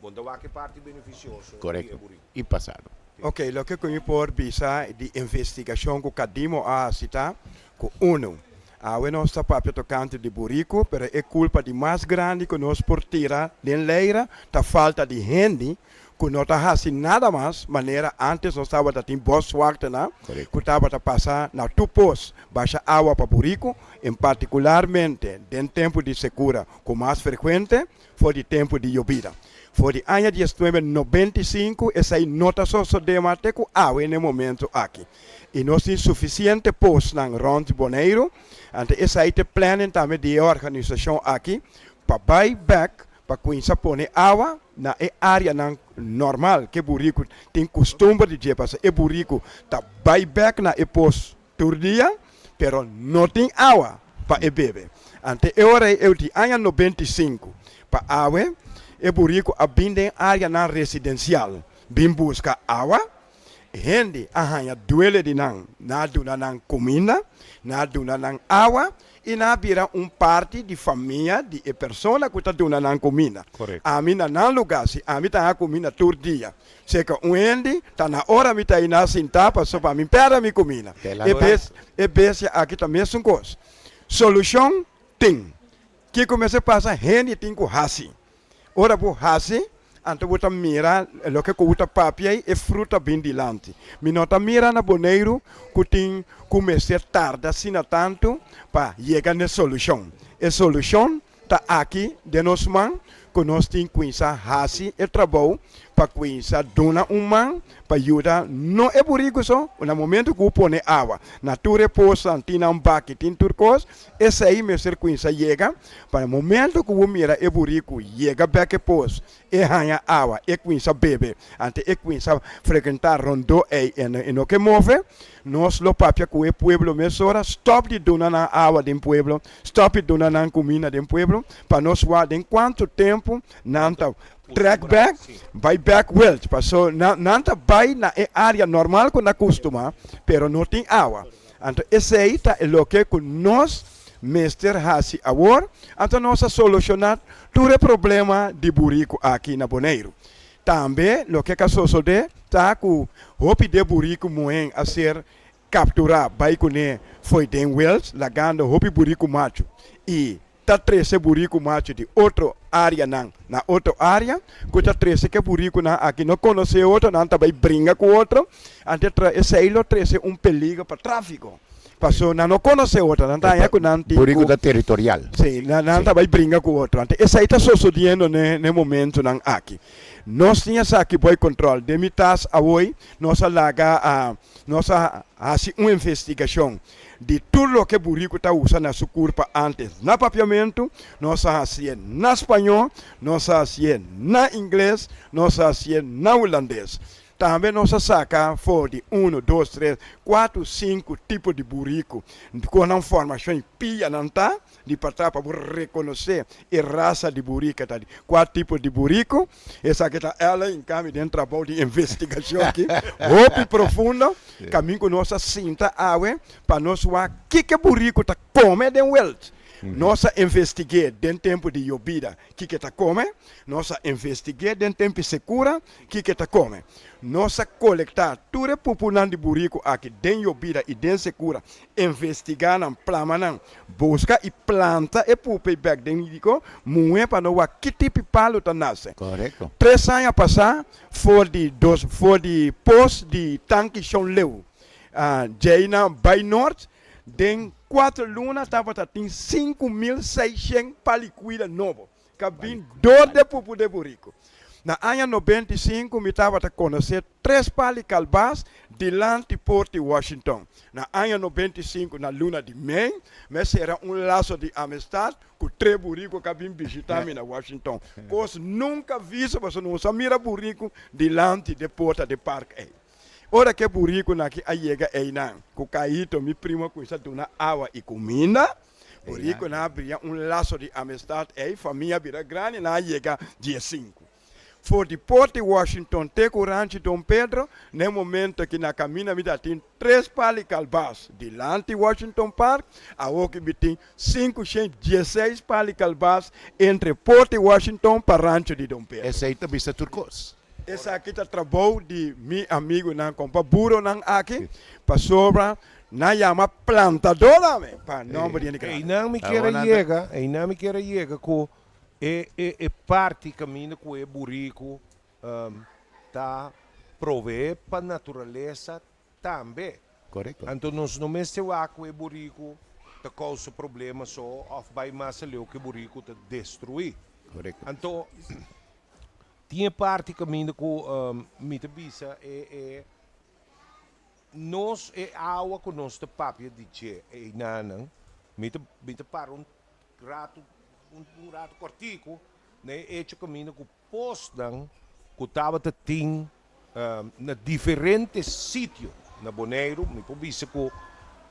Speaker 1: Bon ta wak e parti benefisioso di e
Speaker 9: Korekto.
Speaker 1: buriku.
Speaker 9: I pasado.
Speaker 12: Ok, loke ku mi por bisa di investigashon ku Kadimo a hasi ta ku unu, awe nos ta papia tokante di buriku, pero e kulpa di mas grandi ku nos por tira den leira ta falta di hende ku no ta hasi nada mas manera antes nos tabata tin boswachternan ku tabata pasa na tur pos basha awa pa buriku, en partikularmente den tempu di sekura ku mas frekuente. For di tempu di yobida. For di aña diesnuebe 95 esei no ta sosodé mas te ku awe n'e momentu aki. I nos tin sufisiente posnan rònt di Boneiru, anto esei ta e planning tambe di e organisashon aki pa bai bèk pa kuminsá pone awa na e áreanan normal ku e buriku tin kustumber di dje pasobra e buriku ta bai bèk na e pos Tur dia, pero no tin awa pa e bebe. Ante e ora ei eu di aña 95 pa awe, e buriku a bin den áreanan residensial bin buska awa. Hende a haña duele di nan, nan a duna nan kuminda, nan a duna nan awa i nan a bira un parti di famia di e persona ku ta duna nan kuminda. Ami na nan lugá, si ami ta haña kuminda tur dia, Seka un hende ta na ora mi ta ina sintá pasobra pa mi pèrdè mi kumina. E bes e bestia aki ta mesun kos. Solushon tin. Kiko mester pasa? Hende tin ku hasi. Ora bo hasi, anto bo ta mira loke ku bo ta papia ei, e fruta bin dilanti. Mi no ta mira na Boneiru ku tin ku mester tarda asina tantu pa yega n'e solushon. E solushon Ta aki den nos man ku nos tin kuinsá hasi e trabou pa kuinsá duna un man pa yuda no e buriku so, na momento ku pone awa na tur e posnan tin nan baki tin tur kos, esei mester kuinsá yega pa na momento ku bo mira e buriku yega bek e pos e haña awa e kuinsá bebe anto e kuinsá frekuentá rondó ei e no ke move nos lo papia ku e pueblo mesora stòp di duna nan awa den pueblo stòp di duna nan kuminda den pueblo pa nos wak den kuantu tempu nan ta trèk bèk bai bèk wèlt paso nan ta bai na e área normal ku nan kustumá pero no tin awa anto esei ta e loke ku nos mester hasi awor, anto nos a solushoná tur e problema di buriku aki na Boneiru. Tambe loke ka sosodé ta ku hopi di e buriku muhén a ser kapturá bai kuné fo'i den Wales, lagando hopi buriku machu i ta trese buriku machu di otro áreanan na otro área, ku ta trese ku e burikunan aki no konosé otro, nan ta bai bringa ku otro, anto esei lo trese un peligro pa tráfiko. Paso nan no konosé otro, nan ta haña ku nan tin ku.
Speaker 9: Buriku ta teritorial.
Speaker 12: Sí, nan ta bai bringa ku otro. Anto esei ta sosodiendo n'e n'e momentunan aki. Nos tin esaki boi kontrol. Den mi tas awoi nos a laga a nos a hasi un investigashon di tur loke buriku ta usa na su kurpa ántes na papiamentu, nos a hasié na spañó, nos a hasié na ingles, nos a hasié na hulandes. Tambe nos a saka for di unu, dos, tres, kuatu, sinku tipo di buriku ku nan formashon i pianan ta di patá pa bo rekonosé e rasa di burika ta di kua tipo di buriku. Esaki ta Ellen in kambio den trabou di investigashon aki hopi profundo kamin ku nos a sinta awe pa nos wak kiko e buriku ta kome den welt. Nos a investig'é den tempu di yobida kiko e ta kome, nos a investig'é den tempu sekura kiko e ta kome. Nos a kolektá tur e pupunan di buriku aki den yobida i den sekura, investigá nan, plama nan, buska i planta e pupu ei bèk den diko muhé pa no wak ki tipi palu ta nase.
Speaker 9: Korekto.
Speaker 12: Tres aña pasá for di dos for di pos di Tanki Shon Leu djei nan bai nort den kuater luna tabata tin 5600 palikuida nobo ka bin dor de pupu de buriku. Na aña 95 mi tabata konosé tres pali kalbas dilanti port di Washington. Na aña 95 na luna di mei mi a sera un laso di amistad ku tres buriku ka bin bishita mi na Washington. Kos nunka visto pasobra nos a mira buriku dilanti de porta de park ei. Ora ku e burikunan aki a yega einan ku Kaito mi primo a kuminsá duna awa i kuminda, burikunan a bria un laso di amistad ei, famia a bira grandi, nan a yega 15. For di port di Washington te ku Ranchi Don Pedro, na e momento aki na kaminda mi ta tin tres pali kalbas dilanti Washington Park, awoki mi tin 516 pali kalbas entre port di Washington pa Rancho di Don Pedro.
Speaker 9: Esei ta bisa tur kos.
Speaker 12: Esaki ta trabou di mi amigunan kompa buronan aki, pasobra nan yama plantadó tambe pa nomber di hende grandi.
Speaker 1: Einan mi kier a yega, einan mi kier a yega ku e e e parti kaminda ku e buriku ta proveé pa naturalesa tambe.
Speaker 9: Korekto.
Speaker 1: Anto nos no mester wak ku e buriku ta kousa problema so òf bai mas aleu ku e buriku ta destruí.
Speaker 9: Korekto.
Speaker 1: Anto Tin e parti kaminda ku mi ta bisa e e nos e awa ku nos ta papia di dje einanan mi ta mi ta para un ratu un un ratu kòrtiku na e echo kaminda ku posnan ku tabata tin na diferente sitio na Boneiru mi por bisa ku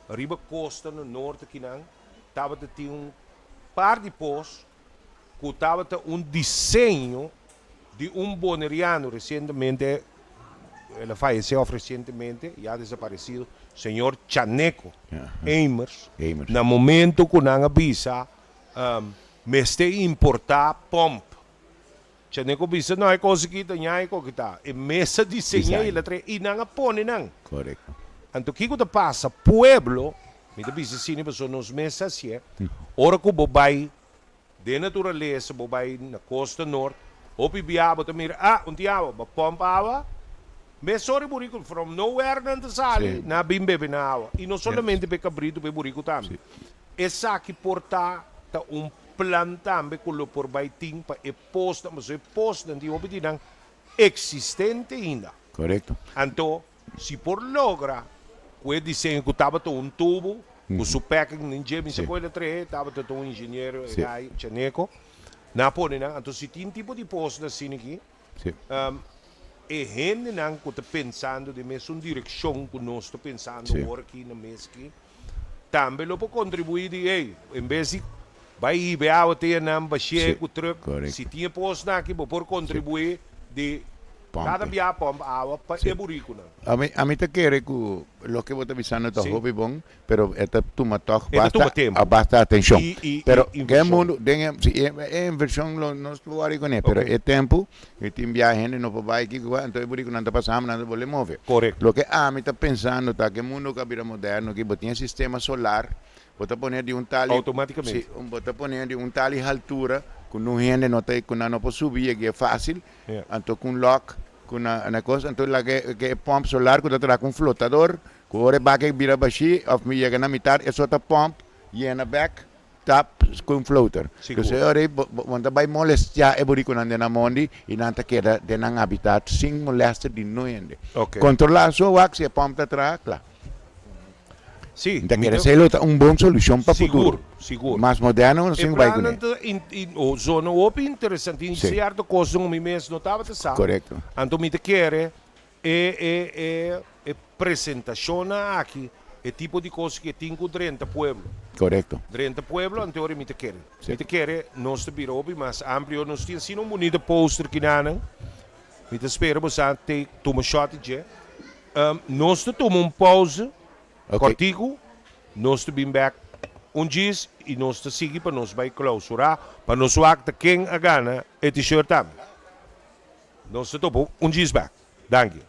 Speaker 1: riba kosta na norte kinan tabata tin un par di pos ku tabata un diseño di un boneriano resientemente el a fayesé òf resientemente ya desaparesido señor Chaneco Emers na momento ku nan a bisa mester importá pòmp Chaneco bisa no e kos aki ta ña e koki ta e mes a diseñá i el a trae i nan a pone nan. Anto kiko ta pasa pueblo Mi ta bisa asina pasobra nos mes a hasié. Ora ku bo bai den naturalesa, bo bai na kosta nort, hopi bia bo ta mira, ah, un tin awa, bo a pòmp awa, mesora e buriku from nowhere nan ta sali, nan a bin bebe nan awa. I no solamente pa e kabritu, pa e buriku tambe. Esaki por ta ta un plan tambe ku lo por bai tin pa e posnan, pasobra e posnan tin hopi di nan eksistente ainda. Anto Si por logra cu e diseño cu tabata un tubo cu su packing den dje, mi sa cu el a trahe, tabata ta un ingeniero e guy Chaneco, nan a pone nan, anto si tin tipo di post asina aki, e hendenan cu ta pensando den mesun direccion cu nos ta pensando awor aki na mes aki, tambe lo por contribui di ey, en bes di bay hiba e awa te nan bashia cu truck, si tin e posnan aki bo por contribui di cada bia pomp awa pa e buricunan.
Speaker 9: Ami ami ta kere cu loke bo ta bisando ta hopi bon, pero e ta tuma toch basta basta atencion. Pero den mundo den e si e inversion lo nos lo wari cune, pero e tempo Mi tin biaha hende no por bai kiko kua, anto e burikunan ta pasa hamber, nan ta bolbe move.
Speaker 1: Korekto.
Speaker 9: Loke ami ta pensando ta ku e mundu ku a bira moderno aki, bo tin e sistema solar, bo ta pone di un tal i,
Speaker 1: Outomátikamente.
Speaker 9: si, bo ta pone di un tal i haltura ku nun hende no ta, ku nan no por subi yeg'é fásil,
Speaker 1: Ja.
Speaker 9: anto ku un lòk, ku na na kos, anto laga e e pòmp solar ku ta traha ku un flotador, ku ora e baka e bira bashí òf mi yega na mitar, e so ta pòmp yena bèk. Tap ku un floater.
Speaker 1: Sigur.
Speaker 9: Entonces e ora ei bo bo ta bai molestiá e burikunan den nan mondi i nan ta keda den nan habitat sin molèster di no hende.
Speaker 1: Ok.
Speaker 9: Kontrolá so wak si e pòmp ta traha, kla.
Speaker 1: Sí,
Speaker 9: Mi ta
Speaker 1: mi
Speaker 9: kere
Speaker 1: ta.
Speaker 9: esei lo ta un bon solushon pa futuro.
Speaker 1: Sigur, sigur.
Speaker 9: Mas moderno nos
Speaker 1: E
Speaker 9: tin ku bai kuné.
Speaker 1: plannan ta in in o zona hopi interesante. Tin
Speaker 9: Sí.
Speaker 1: sierto kosnan ku mi mes no tabata sa.
Speaker 9: Korekto.
Speaker 1: Anto mi ta kere E e e e presentashonnan aki, e tipo di kos ke tin ku drenta pueblo.
Speaker 9: Korekto.
Speaker 1: Drenta pueblo, anto ora mi ta kere.
Speaker 9: Sí.
Speaker 1: Mi ta kere nos ta bira hopi mas amplio. Nos tin asina un bunita poster kinanan. Mi ta spera bo sa take tuma shot di dje. Nos ta tuma un pauze
Speaker 9: Ok.
Speaker 1: kòrtiku, nos ta bin bèk. Un djis i nos ta sigui pa nos bai klausurá pa nos wak ta ken a gana e t-shirt tambe. Nos ta topa un djis bek. Danki.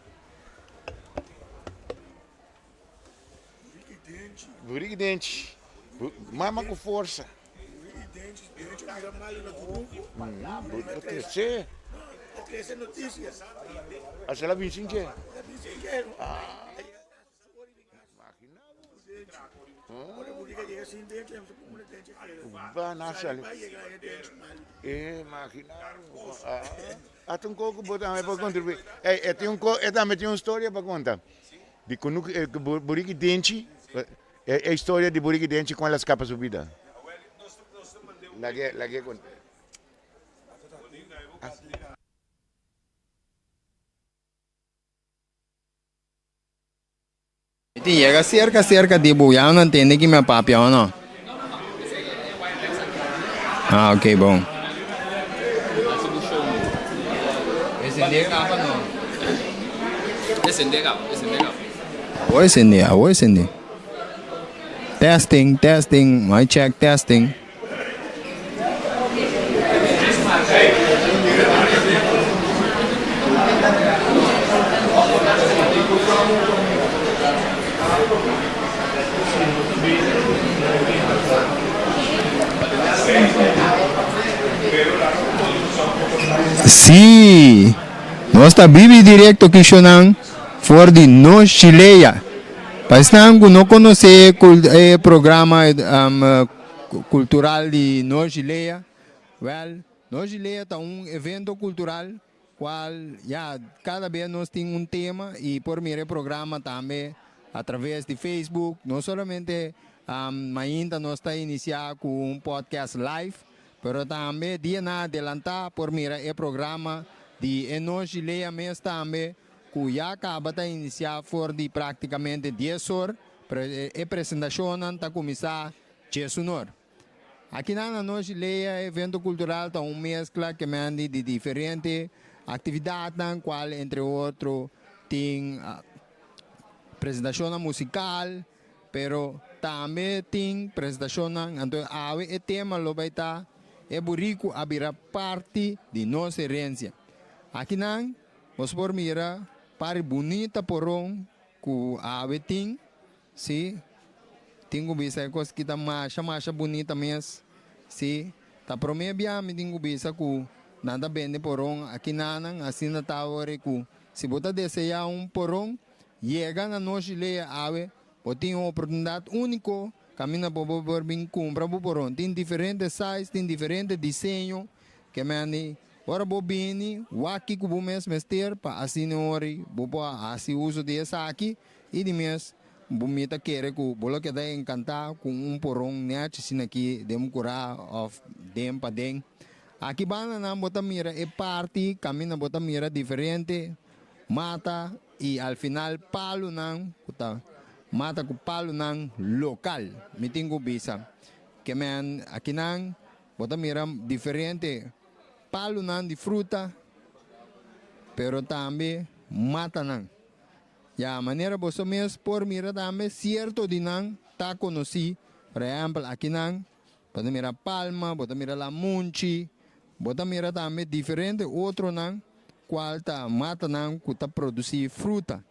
Speaker 9: Buriki denchi. Mama ku forsa. Bo trese. Asela bin sin dje. Hasta un koko bo tambe por kontribuí. Ey, e tin un ko, e tambe tin un storia pa konta. Di kunuku, e buriki denchi, e e historia di buriki denchi kon el a skapa su bida. Lag'é, lag'é konta.
Speaker 7: Mi tin yega cerca cerca di bo, ya nan tende ki mi a papia o no? Ah, ok, bon. Esende kaba no?
Speaker 13: Esende kaba, esende kaba.
Speaker 7: Awor esende, awor esende. Testing, testing, mic check, testing. Sí, nos ta bibi directo kishonan for di nos Chilea. Pa esnan ku no konosé e programa Cultural di Nochi Lea, Wel, Nochi Lea ta un evento cultural cual ya cada bes nos tin un tema y por mira e programa tambe a traves di Facebook. No solamente mainta nos ta inicia cu un podcast live, pero tambe dianan adelanta por mira e programa di e Nochi Lea mes tambe cu ya caba ta inicia for di practicamente dies or. Pero e presentacionnan ta cuminsa djesunor. Akinan anochi Lea Evento Cultural ta un mezcla kemendi di diferente actividadnan cual entre otro tin presentacionnan musical pero tambe tin presentacionnan anto awe e tema lo bay ta e burico a bira parti di nos herencia. Akinan nos por mira pari bunita poron Ku awe tin, si, tin ku bisa e kos ki ta masha masha bunita mes, si. Ta promé bia mi tin ku bisa ku nan ta bende poron aki nanan, asina ta awor ku si bo ta deseá un poron, yega na nos Chilea awe, bo tin un oportunidat úniko kaminda bo por bin kumpra bo poron. Tin diferente size, tin diferente diseño, ke mende Ora bo bini, wak kiko bo mes mester pa asina ori bo por hasi uso di esaki i di mes bo mi ta kere ku bo lo keda enkantá ku un poron nèchi asina aki den bo kurá òf den paden. Aki bandanan bo ta mira e parti kaminda bo ta mira diferente mata i al final palunan ku ta mata ku palunan lokal mi tin ku bisa ke men akinan bo ta mira diferente Palunan di fruta, pero tambe matanan. Ya, manera boso mes por mira tambe, sierto di nan ta konosí. Por ehèmpel, akinan bo ta mira palma, bo ta mira lamunchi, bo ta mira tambe diferente otronan kual ta matanan ku ta produsí fruta.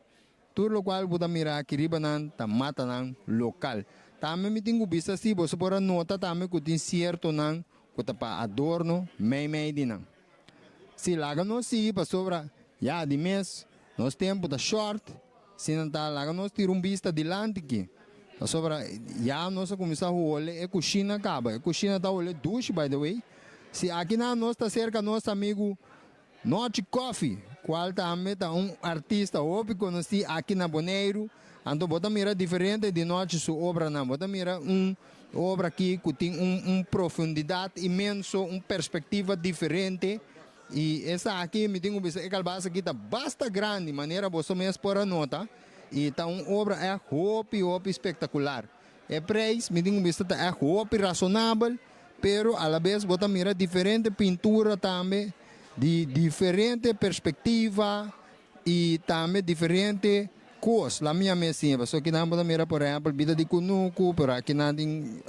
Speaker 7: Tur lokual bo ta mira aki riba nan ta matanan lokal. Tambe mi tin ku bisa si boso por a nota tambe ku tin siertonan ku ta pa adorno meimei di nan. Si laga nos sigui pasobra ya di mes nos tempu ta short, si nan ta laga nos tira un bista dilanti ki. Pasobra ya nos a kuminsá hole e kushina kaba. E kushina ta hole dushi by the way. Si akinan nos ta serka nos amigu Nochi Coffee, cual tambe ta un artista hopi conoci aki na Boneiru, anto bo ta mira diferente di Nochi su obranan. Bo ta mira un obra aki cu tin un un profundidad inmenso, un perspectiva diferente y esaki mi tin cu bisa e calbas aki ta basta grandi manera boso mes por a nota y ta un obra echt hopi hopi spectacular. E prijs mi tin cu bisa ta echt hopi razonabel. Pero alabes bo ta mira diferente pintura tambe di diferente perspectiva y tambe diferente. kos, la mi yam'é asina, pasobra kinan bo ta mira por ehèmpel bida di kunuku, pero akinan tin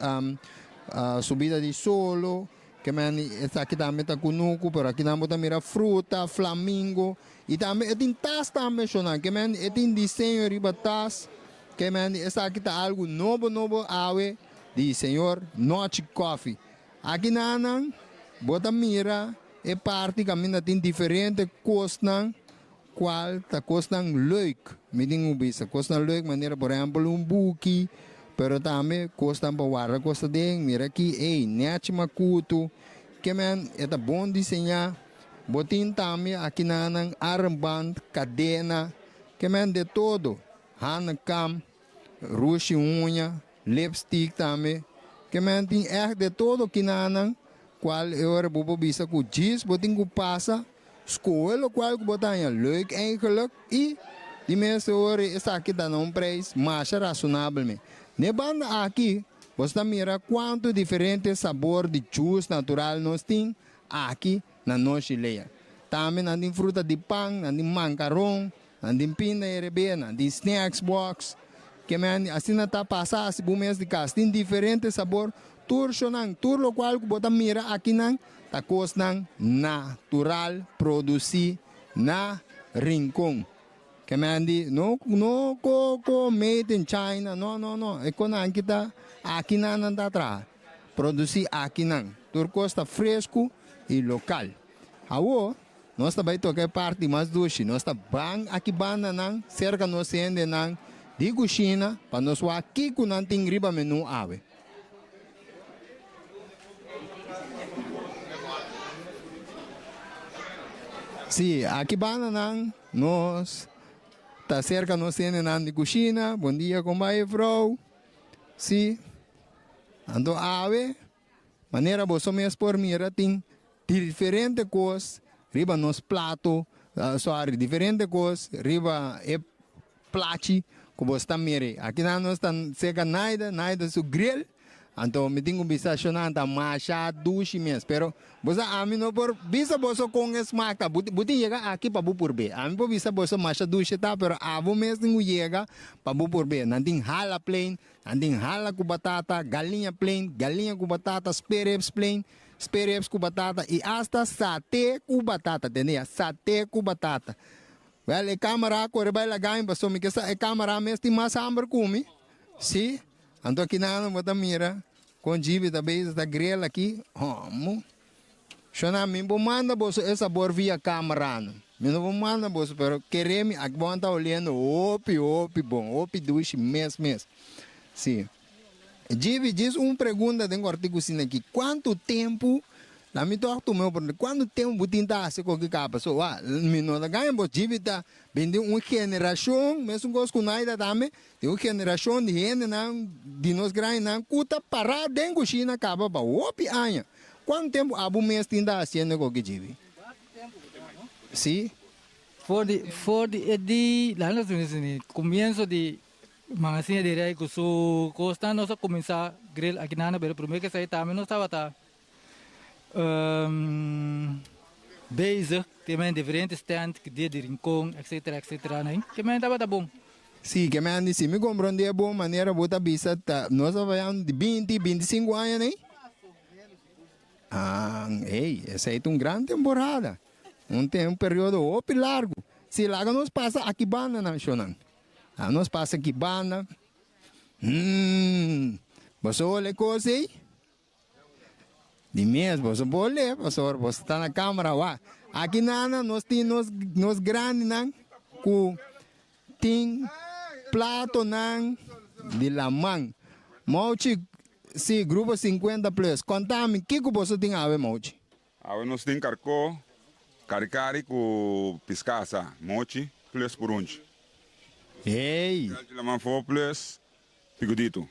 Speaker 7: subida di solo, ke men esaki tambe ta kunuku, pero akinan bo ta mira fruta, flamingo, i tambe e tin tas tambe shonnan, ke men e tin diseño riba tas, ke men esaki ta algu nobo nobo awe di señor Nochi Coffee. Akinanan bo ta mira e parti kaminda tin diferente kosnan Cual ta cosnan leuk? Mi tin cu bisa cosnan leuk manera por ehempel un buki, pero tambe cosnan pa warda cos aden. Mira aki, ey, nechi macutu. Ke men e ta bon diseña. Bo tin tambe akinanan armband, cadena, ke men de todo. Hanekam, rushi uña, lipstick tambe. Ke men tin echt de todo kinanan cual e ora bo por bisa cu djis bo tin cu pasa. Skohe lokual ku bo ta haña leuk eigenlijk i di mes ora esaki ta na un prijs masha rasonabel me. N'e banda aki bo ta mira kuantu diferente sabor di juice natural nos tin aki na nos Chilea. Tambe nan tin fruta di pan, nan tin mankaron, nan tin pinda herebé, nan tin snacks box. Ke men asina ta pasa hasi bo mes di kas. Tin diferente sabor tur shonan, tur lokual ku bo ta mira akinan Ta kosnan natural produsí na Rincon. Ke men di, no, no koko made in China, no, no, no. E konan aki ta akinan nan ta traha. Produsí akinan. Tur kos ta fresku i lokal. Awor, nos ta bai toka e parti mas dushi. Nos ta ban aki banda nan, serka nos hendenan di kushina, pa nos wak kiko nan tin riba menú awe. Sí, aki banda nan nos ta cerca nos hendenan di cushina. Bon dia, con bai juffrouw? Sí. Anto awe, manera boso mes por mira tin diferente cos riba nos plato, sorry, diferente cos riba e Plachi ku bo sta mira aki nan nos ta seka Naida, Naida su grill, anto mi tin ku bisa shona ta masha dushi mes, pero bo sa ami no por bisa boso kon e smak ta, bo tin yega aki pa bo purbe, ami por bisa boso masha dushi ta, pero abo mes tin ku yega pa bo purbe, nan tin hala plain, nan tin hala ku batata, galiña plain, galiña ku batata, spare ribs plain, spare ribs ku batata i asta sate ku batata, tende ya, sate ku batata. Wel, e camera a core bai laga mi pasobra mi ke sa e camera mes tin mas hamber ku mi. Si, anto aki nan bo ta mira kon Djibi ta bezig ta grill aki. Homo. Shona, mi por manda boso e sabor via camera no. Mi no por manda boso, pero kere mi, aki bo ta oliendo hopi, hopi bon, hopi dushi mes mes. Si. Djibi, djis un pregunta den korti kusina aki. Kuantu tempu, la mi tòg tuma e oportunidat, kuantu tempu bo tin ta hasi koki kaba? So, wa, mi no ta gaña bo, Djibi ta bin di un generashon, mesun kos ku Naida tambe, di un generashon di hendenan di nos grandinan ku ta pará den kushina kaba pa hopi aña. Kuantu tempu abo mes tin ta hasiendo koki, Djibi? Si.
Speaker 11: For di, for di e di, laga nos bisa, komienso di Magazine di Rey cu su cosnan nos a cuminsa grill aki nan pero prome cu esai tambe nos tabata bezig te men diferente stand dia di Rincon etcetera etcetera ke men tabata bon.
Speaker 7: Si ke men di si mi comprende bon manera bo ta bisa ta nos ta bayando di binti binticinco aña nei ah ey esai ta un gran temporada un un periodo hopi largo si laga nos pasa aki banda nan shonan. A nos pasa ki banda. Hum, boso hole kos ei? Di mes, boso por hole, pasobra boso ta na kamera wak. Aki nana nos tin nos, nos grandinan ku tin platonan di laman. Mouchi, si, Grupo 50 Plus, konta mi kiko boso tin awe, Mouchi?
Speaker 13: Awe nos tin karkó, karikari ku piskasa, mochi plus purunchi.
Speaker 7: Hey!
Speaker 13: Kelchi laman fo plus pikuditu.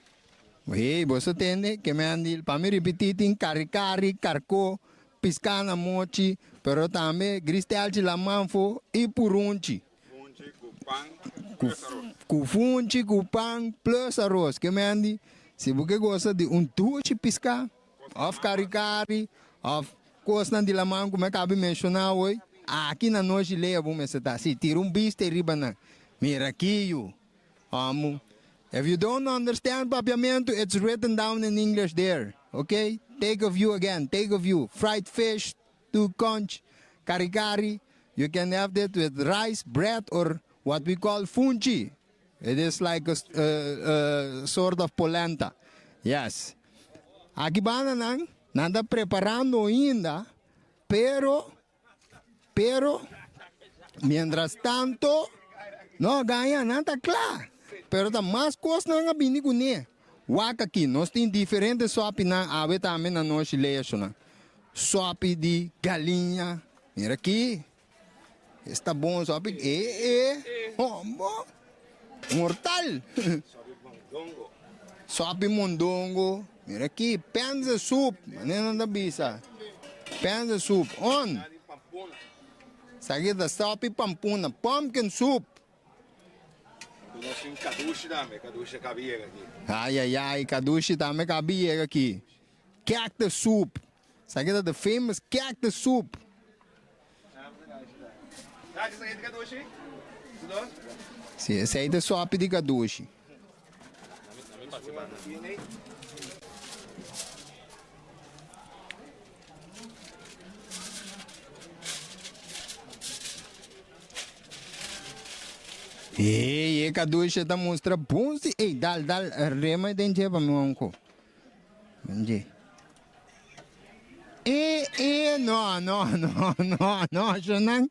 Speaker 7: Hey, boso tende ke mi a di, pa mi ripití tin karikari, karkó, piská na mochi, pero tambe gris telchi laman fo i purunchi.
Speaker 13: Funchi ku pan plus aros.
Speaker 7: Ku funchi ku pan plus aros. Ke mi a di, si bo ke gosa di un dushi piská, Of karikari, of kosnan di laman ku mi a kabi menshoná awor, aki na nochi lea bo mester ta. Sí, tira un bista riba nan. Mira aki yu. Amo. If you don't understand Papiamento, it's written down in English there. Okay? Take a view again. Take a view. Fried fish, two conch, kari kari. You can have that with rice, bread, or what we call funchi. It is like a, a, a sort of polenta. Yes. Aki banda nan, nan ta preparando ainda, pero, pero, mientras tanto, no, gaña, nan ta kla. Pero ta mas kos nan a bini kuné. Wak aki, nos tin diferente sòpinan awe tambe na nos lesonan. Sòpi di galiña, mira aki. Esta bon sòpi, e e, hombo, mortal. Sòpi mondongo, mira aki, penze sup, manera nan ta bisa. Penze sup, on. Esaki ta sòpi pampuna, pumpkin soup.
Speaker 13: Nos tin kadushi tambe, kadushi a kabi yega aki.
Speaker 7: Ai ai ai, kadushi tambe kabi yega aki. Cactus soup, esaki ta the famous cactus soup. Si, esei ta sopi di kadushi. Ey, e kadushi ta mustra bon si. Ey, dal, dal, rema den dje pa mi wan ko. Den dje. E, e, no, no, no, no, no, shonan.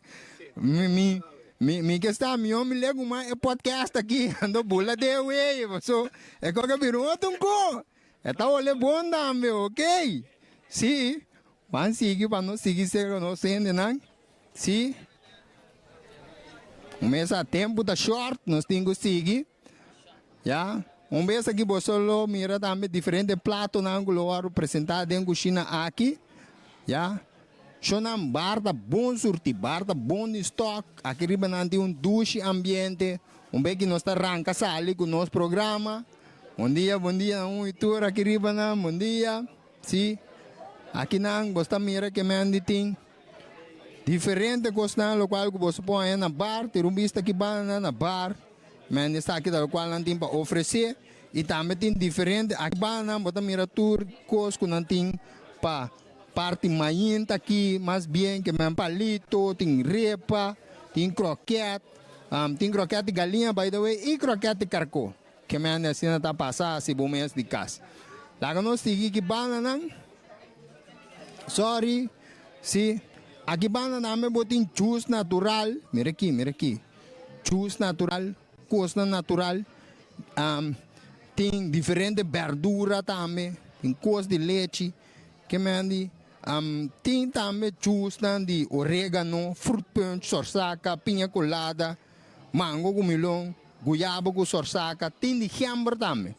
Speaker 7: Mi, mi, mi, mi ke sta mihó mi legu mas e podcast aki, ando bula de wey, paso e koke bira un otro ko. E ta hole bon tambe, ok. Si, ban sigui pa nos sigui ser nos hendenan. Si. Un bes a tempu ta short, nos tin ku sigui. Ya. Un bes aki boso lo mira tambe diferente platonan ku lo wòrdu presentá den kushina aki. Ya. Shownan bar ta bon surtí, bar ta bon di stock. Aki riba nan tin un dushi ambiente. Un bes ki nos ta ranka sali ku nos programa. Bon dia, bon dia na un i tur aki riba nan. Bon dia. Si. Aki nan bo ta mira ke Mandy tin. Diferente kosnan lokual ku boso por haña na bar, tira un bista aki banda na bar, men esaki ta lokual nan tin pa ofresé i tambe tin diferente aki banda nan bo ta mira tur kos ku nan tin pa parti mainta aki mas bien ke men palito, tin repa, tin kroket, tin kroket di galiña by the way i kroket di karko ke men asina ta pasa si bo mes di kas. Laga nos sigui ki banda nan. Sorry, si. Aki banda tambe bo tin juice natural. Mira aki, mira aki. Juice natural, kosnan natural. Um, tin diferente berdura tambe. Tin kos di lechi. Ke men di? Um, tin tambe juicenan di oregano, fruit punch, sorsaka, piña colada, mango ku milon, guyaba ku sorsaka. Tin di gember tambe.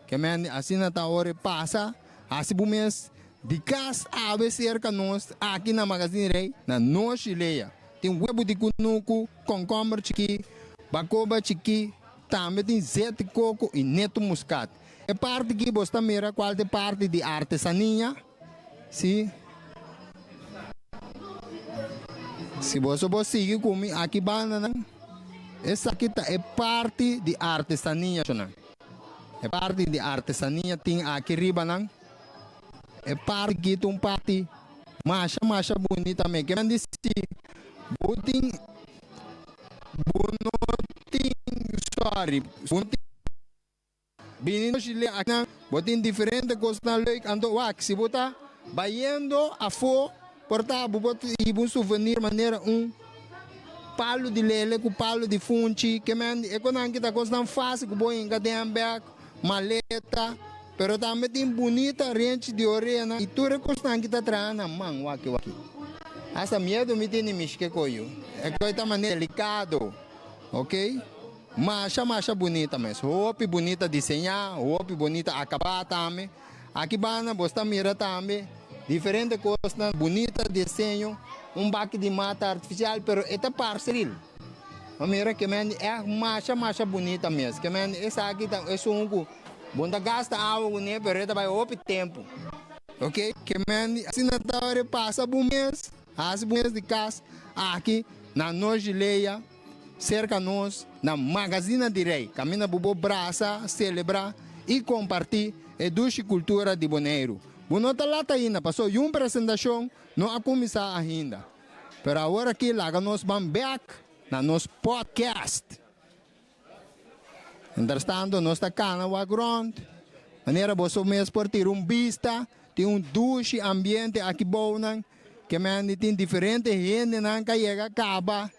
Speaker 7: Ke men di asina ta ora e pasa, hasi bo mes di kas awe serka nos aki na Magazine Rey na Noshi Lea. Tin webu di kunuku, konkomber chikí, bakoba chikí, tambe tin zet di koko i neto muskat. E parti ki bo sta mira kual ta e parti di artesania, si. Si boso por sigui ku mi aki bandanan, esaki ta e parti di artesania. E parti di artesania tin aki riba nan. E parti aki ta un parti masha masha bunita me. Ke men di si bo tin bo no tin sorry bo no tin bini nos Chile aki nan bo tin diferente kosnan leuk anto wak si bo ta bayendo afo Por ta bo por hiba un souvenir manera un palu di lele ku palu di funchi, ke men e konan ki ta kosnan fásil ku bo hinka den handbag, maleta, pero tambe tin bunita renchi di orena i tur e kosnan ki ta traha na man waki waki. Hasta miedu mi tin di mishke koyo. E koy ta manera delikado, ok. Masha masha bunita mes. Hopi bunita diseñá, hopi bunita akabá tambe. Aki banda bo sta mira tambe diferente kosnan bunita diseño, un baki di mata artifisial pero e ta parse ril. Bo mira ke men di ègt masha masha bunita mes. Ke men di esaki ta esun ku bo no ta gasta awa kuné pero e ta bai hopi tempu. Ok, ke men di asina ta ora e pasa bo mes, hasi bo mes di kas aki na Noshi Leia. serka nos na Magazina di Rei, kaminda bo por brasa, selebrá i kompartí e dushi kultura di Boneiru. Bo no ta lat ainda, paso yun presentashon no a kuminsá ainda. Pero awor aki laga nos ban bèk na nos podcast. Mientrastanto nos ta kana wak rònt, manera boso mes por tira un bista, tin un dushi ambiente aki bounan, ke mende tin diferente hendenan ka yega kaba.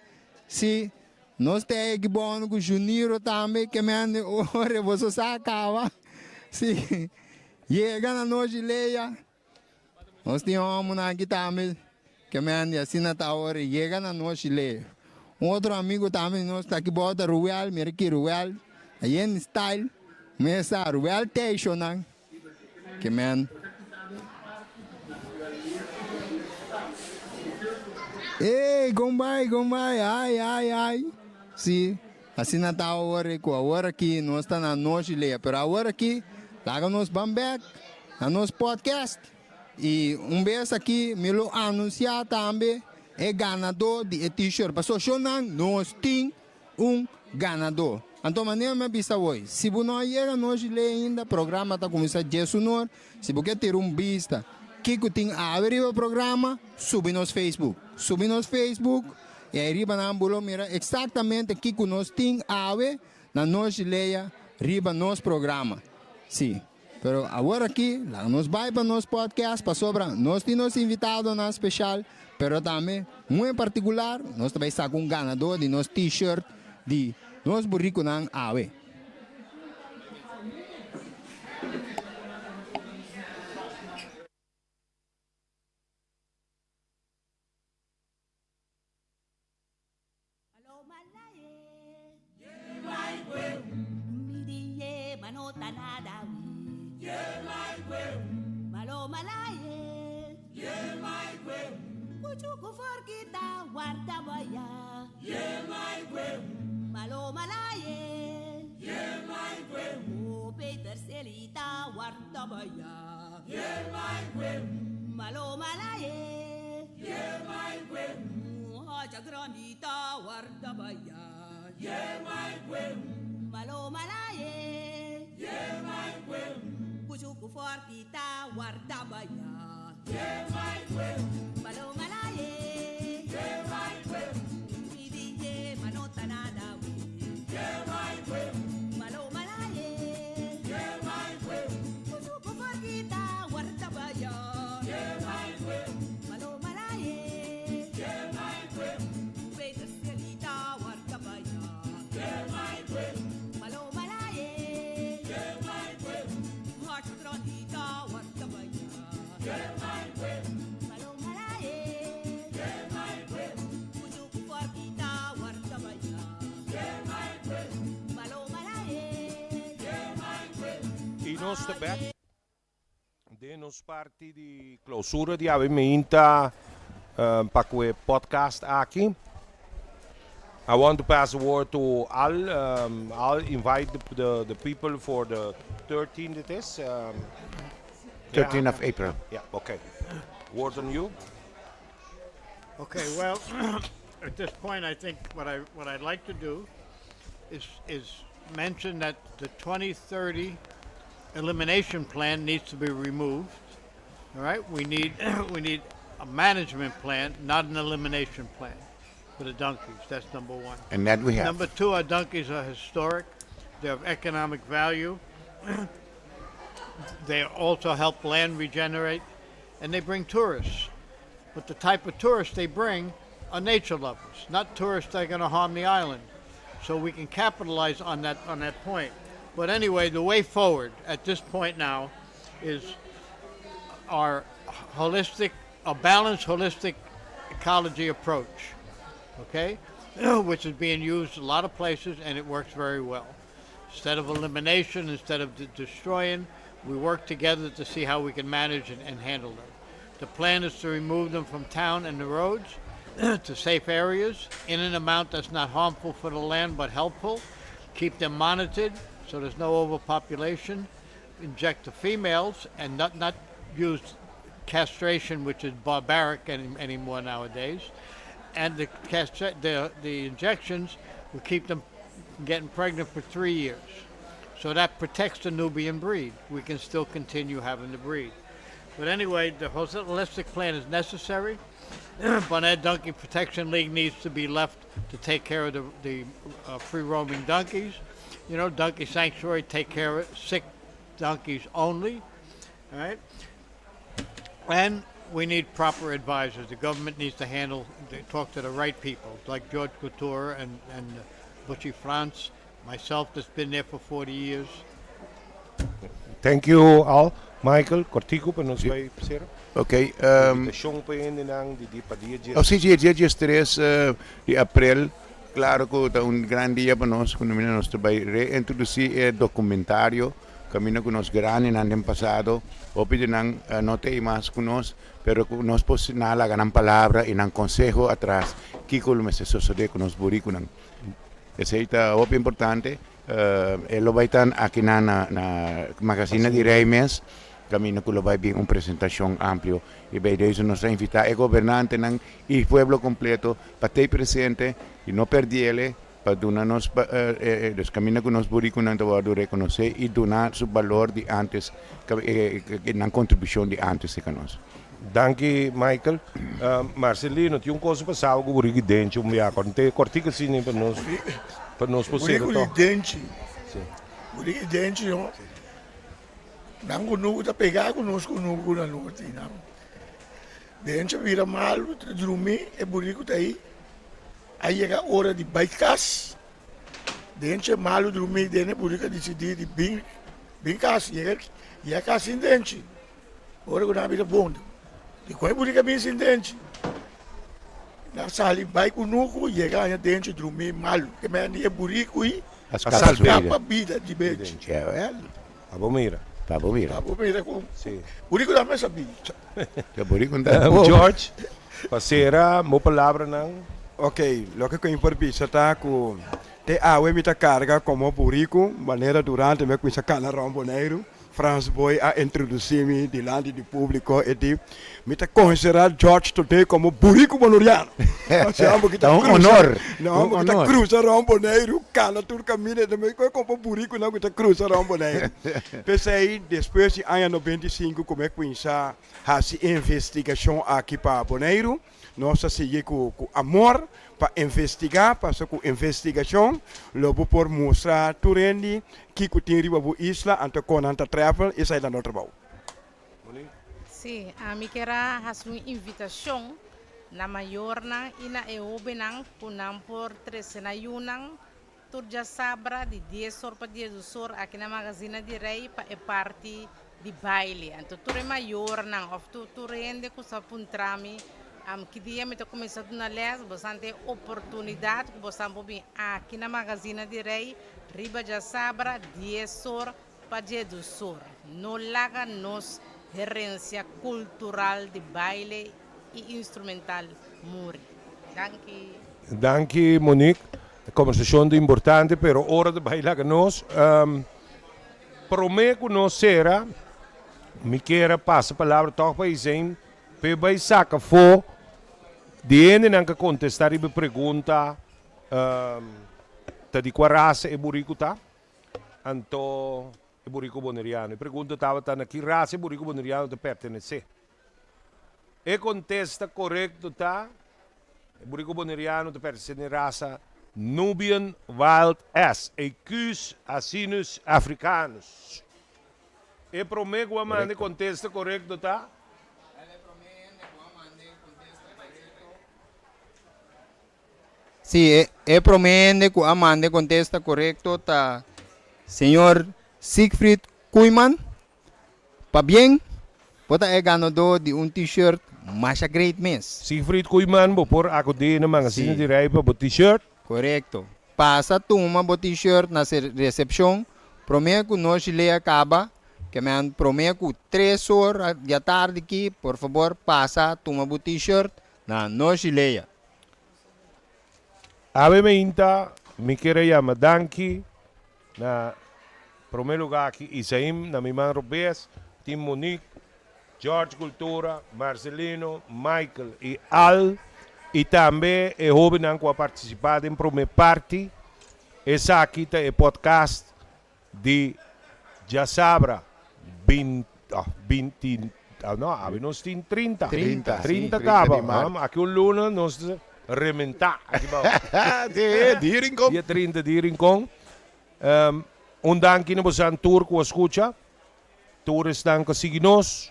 Speaker 7: Si, nos ta aki bounan ku Juniro tambe, ke mende ora boso sa kaba. Si, yega na nochi leya. Nos tin hòmbernan aki tambe ke men di asina ta ora e yega na nochi le. Un otro amigu tambe di nos ta aki bou ta Ruel, mira ki Ruel a yen di style. Mi sa Ruel Teixonan ke men. Ey, kon bai, kon bai, ai, ai, ai. Si. Asina ta awor ku awor aki nos ta na nochi lea, pero awor aki laga nos ban bek na nos podcast i un bes aki mi lo anunsia tambe e ganadó di e t-shirt pasobra shownan nos tin un ganadó. Anto manera mi a bisa awor, si bo no a yega nochi lea ainda programa ta kuminsá diesunor, si bo ke tira un bista kiko tin awe riba programa subi nos Facebook, subi nos Facebook. I ei riba nan bo lo mira eksaktamente kiko nos tin awe na nos Jilea riba nos programa. Sí, pero awor aki laga nos bai pa nos podcast pasobra nos tin nos invitadonan speshal, pero tambe muy en partikular nos ta bai saka un ganador di nos T-shirt di nos burikunan awe.
Speaker 1: I nos ta bek den nos parti di klousura di awe meinta pa ku e podcast aki. I want to pass the word to Al. Al invite the the people for the 13 it is.
Speaker 9: 13 of April.
Speaker 1: Yeah, okay. Word on you.
Speaker 10: Okay, well, at this point, I think what I what I'd like to do is is mention that the 2030 elimination plan needs to be removed. All right, we need we need a management plan, not an elimination plan for the donkeys. That's number one.
Speaker 9: And that we have.
Speaker 10: Number two, our donkeys are historic. They're of economic value. they also help land regenerate, and they bring tourists. But the type of tourists they bring are nature lovers, not tourists that are going to harm the island. So we can capitalize on that on that point. But anyway, the way forward at this point now is our holistic, a balanced holistic ecology approach, okay, which is being used a lot of places and it works very well. Instead of elimination, instead of de- destroying, we work together to see how we can manage and, and handle them. The plan is to remove them from town and the roads to safe areas in an amount that's not harmful for the land but helpful. Keep them monitored so there's no overpopulation. Inject the females and not, not use castration, which is barbaric any, anymore nowadays. And the, castra- the, the injections We keep them from getting pregnant for three years. So that protects the Nubian breed. We can still continue having the breed. But anyway, the holistic plan is necessary. Bonaire Donkey Protection League needs to be left to take care of the, the uh, free roaming donkeys. You know, Donkey Sanctuary take care of sick donkeys only. All right. And we need proper advisors. The government needs to handle, to talk to the right people, like George Couture and, and Butchie Franz, myself that's been there for 40 years.
Speaker 1: Thank you all. Michael, kòrtiku pa nos bai sera.
Speaker 9: Ok.
Speaker 1: Invitashon pa hendenan di di pa dia dje.
Speaker 9: Oh si, dia diestres di aprel, klaro ku ta un gran dia pa nos, ku nos ta bai reintrodusí e dokumentario kaminda ku nos grandinan den pasado, hopi di nan no ta ei mas ku nos, pero ku nos por nan a laga nan palabra i nan konseho atras kiko lo mester sosodé ku nos burikunan. Esei ta hopi importante. E lo bai ta akinan na na Magazina di Rei mes, kaminda ku lo bai bin un presentashon amplio. I bei deso nos ta invitá e gobernantenan i pueblo kompleto pa tei presente i no perdiele pa duna nos e kaminda ku nos burikunan ta wòrdu rekonosé i duna su balor di antes, nan kontribushon di antes serka nos.
Speaker 1: Danki Michael. Marcelino, tin un cosa pasado cu burico y denchi un biaha. Conte cortico asina pa nos pa nos por sera
Speaker 4: Burico y denchi. Burico y denchi no. Nan cunucu ta pega cu nos cunucu na norte nan. Denchi a bira malo ta drumi e burico ta ahi. A yega ora di bay cas. Denchi malo drumi den e burico a dicidi di bin bin cas. Yega yega cas sin denchi. Ora ku nan a bira bon, di kon e burika a bin sin denchi? Nan a sali bai kunuku, yega haña denchi drumí malu. Ke men di e buriku i
Speaker 9: A skapa
Speaker 4: bida di benchi.
Speaker 1: Pa bo mira.
Speaker 9: Pa bo mira.
Speaker 4: Pa bo mira ku buriku tambe sa bin.
Speaker 9: E buriku ta bobo.
Speaker 1: George, pa sera bo palabranan.
Speaker 12: Ok, loke ku mi por bisa ta ku te awe mi ta karga komo buriku manera durante mi a kuminsá kana rònt Boneiru. Frans Boy a introducí mi dilanti di público e di, Mi ta considerá George Todé como burico bonoriano. Pasobra bo kita
Speaker 9: Ta un
Speaker 12: cruza,
Speaker 9: honor,
Speaker 12: no,
Speaker 9: un
Speaker 12: bo kita
Speaker 9: honor.
Speaker 12: cruza rond Boneiru, cana tur caminda, e ta mi koe como buriconan cu ta cruza rond Boneiru. P'esei, despues di aña 95 cu mi a cuminsa haci investigacion aki pa Boneiru, Nos ta sigui ku ku amor pa investigá, pasobra ku investigashon lo bo por mustra tur hende kiko tin riba bo isla, anto kon nan ta travel, esei ta no trabou.
Speaker 3: Sí, ami kier a hasi un invitashon na mayornan i na e hóbennan ku nan por trese nan yunan Tur djasabra di dies or pa diesdos or aki na Magazina di Rey pa e parti di baile. Anto tur e mayornan of tur tur hende ku sa puntra mi ki dia mi ta kuminsá duna lès, bosan tin e oportunidat ku bosan por bin aki na Magazina di Rey riba djasabra dies or pa diesdos or. No laga nos herensia kultural di baile i instrumental muri. Danki.
Speaker 1: Danki Monique. E kombersashon ta importante pero ora ta bai laga nos. Prome ku nos sera mi kier a pasa palabra tòg pa Izain p'e bai saka afó di hendenan ku a kontestá riba e pregunta ta di kua rasa e buriku ta. Anto e buriku boneriano. E pregunta tabata na ki rasa e buriku boneriano ta pertenesé. E kontesta korekto ta, E buriku boneriano ta pertensé na e rasa Nubian Wild Ass, Equus asinus africanus. E promé ku a manda e kontesta korekto ta.
Speaker 7: Sí, e promé hende ku a manda e kontesta korekto ta señor Siegfried Koeiman. Pabien, bo ta e ganadó di un T-shirt masha great mes.
Speaker 1: Siegfried Koeiman, bo por akudí na Magazine di Rei pa bo T-shirt.
Speaker 7: Korekto. Pasa tuma bo T-shirt na resepshon promé ku nochi lei a kaba, ke men promé ku tres or di atardi ki, por fabor pasa tuma bo T-shirt na nochi lei.
Speaker 1: Awe meinta mi kier a yama danki Na prome lugar aki Isaim, na mi man robes tin Monique, George Cultura, Marcelino, Michael y Al y tambe e hobennan cu a participa den prome parti. Esaki ta e podcast di djasabra 20, oh, 20, ah, no, awe nos tin 30.
Speaker 9: 30, sí,
Speaker 1: 30
Speaker 9: 30
Speaker 1: kaba.
Speaker 9: di maart.
Speaker 1: Aki un luna nos ta rementá aki bou.
Speaker 9: Sí, di Rincon.
Speaker 1: Dia 30 di Rincon. Un danki na bosan tur ku a skucha. Tur esnan ku a sigui nos.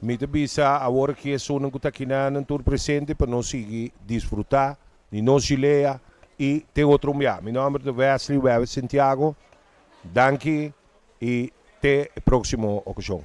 Speaker 1: Mi ta bisa awor ki esunnan ku ta kinanan tur presente pa nos sigui disfrutá di nos Gilea i te otro un bia. Mi nòmber ta Wesley Wewe Santiago. Danki i te e próksimo okashon.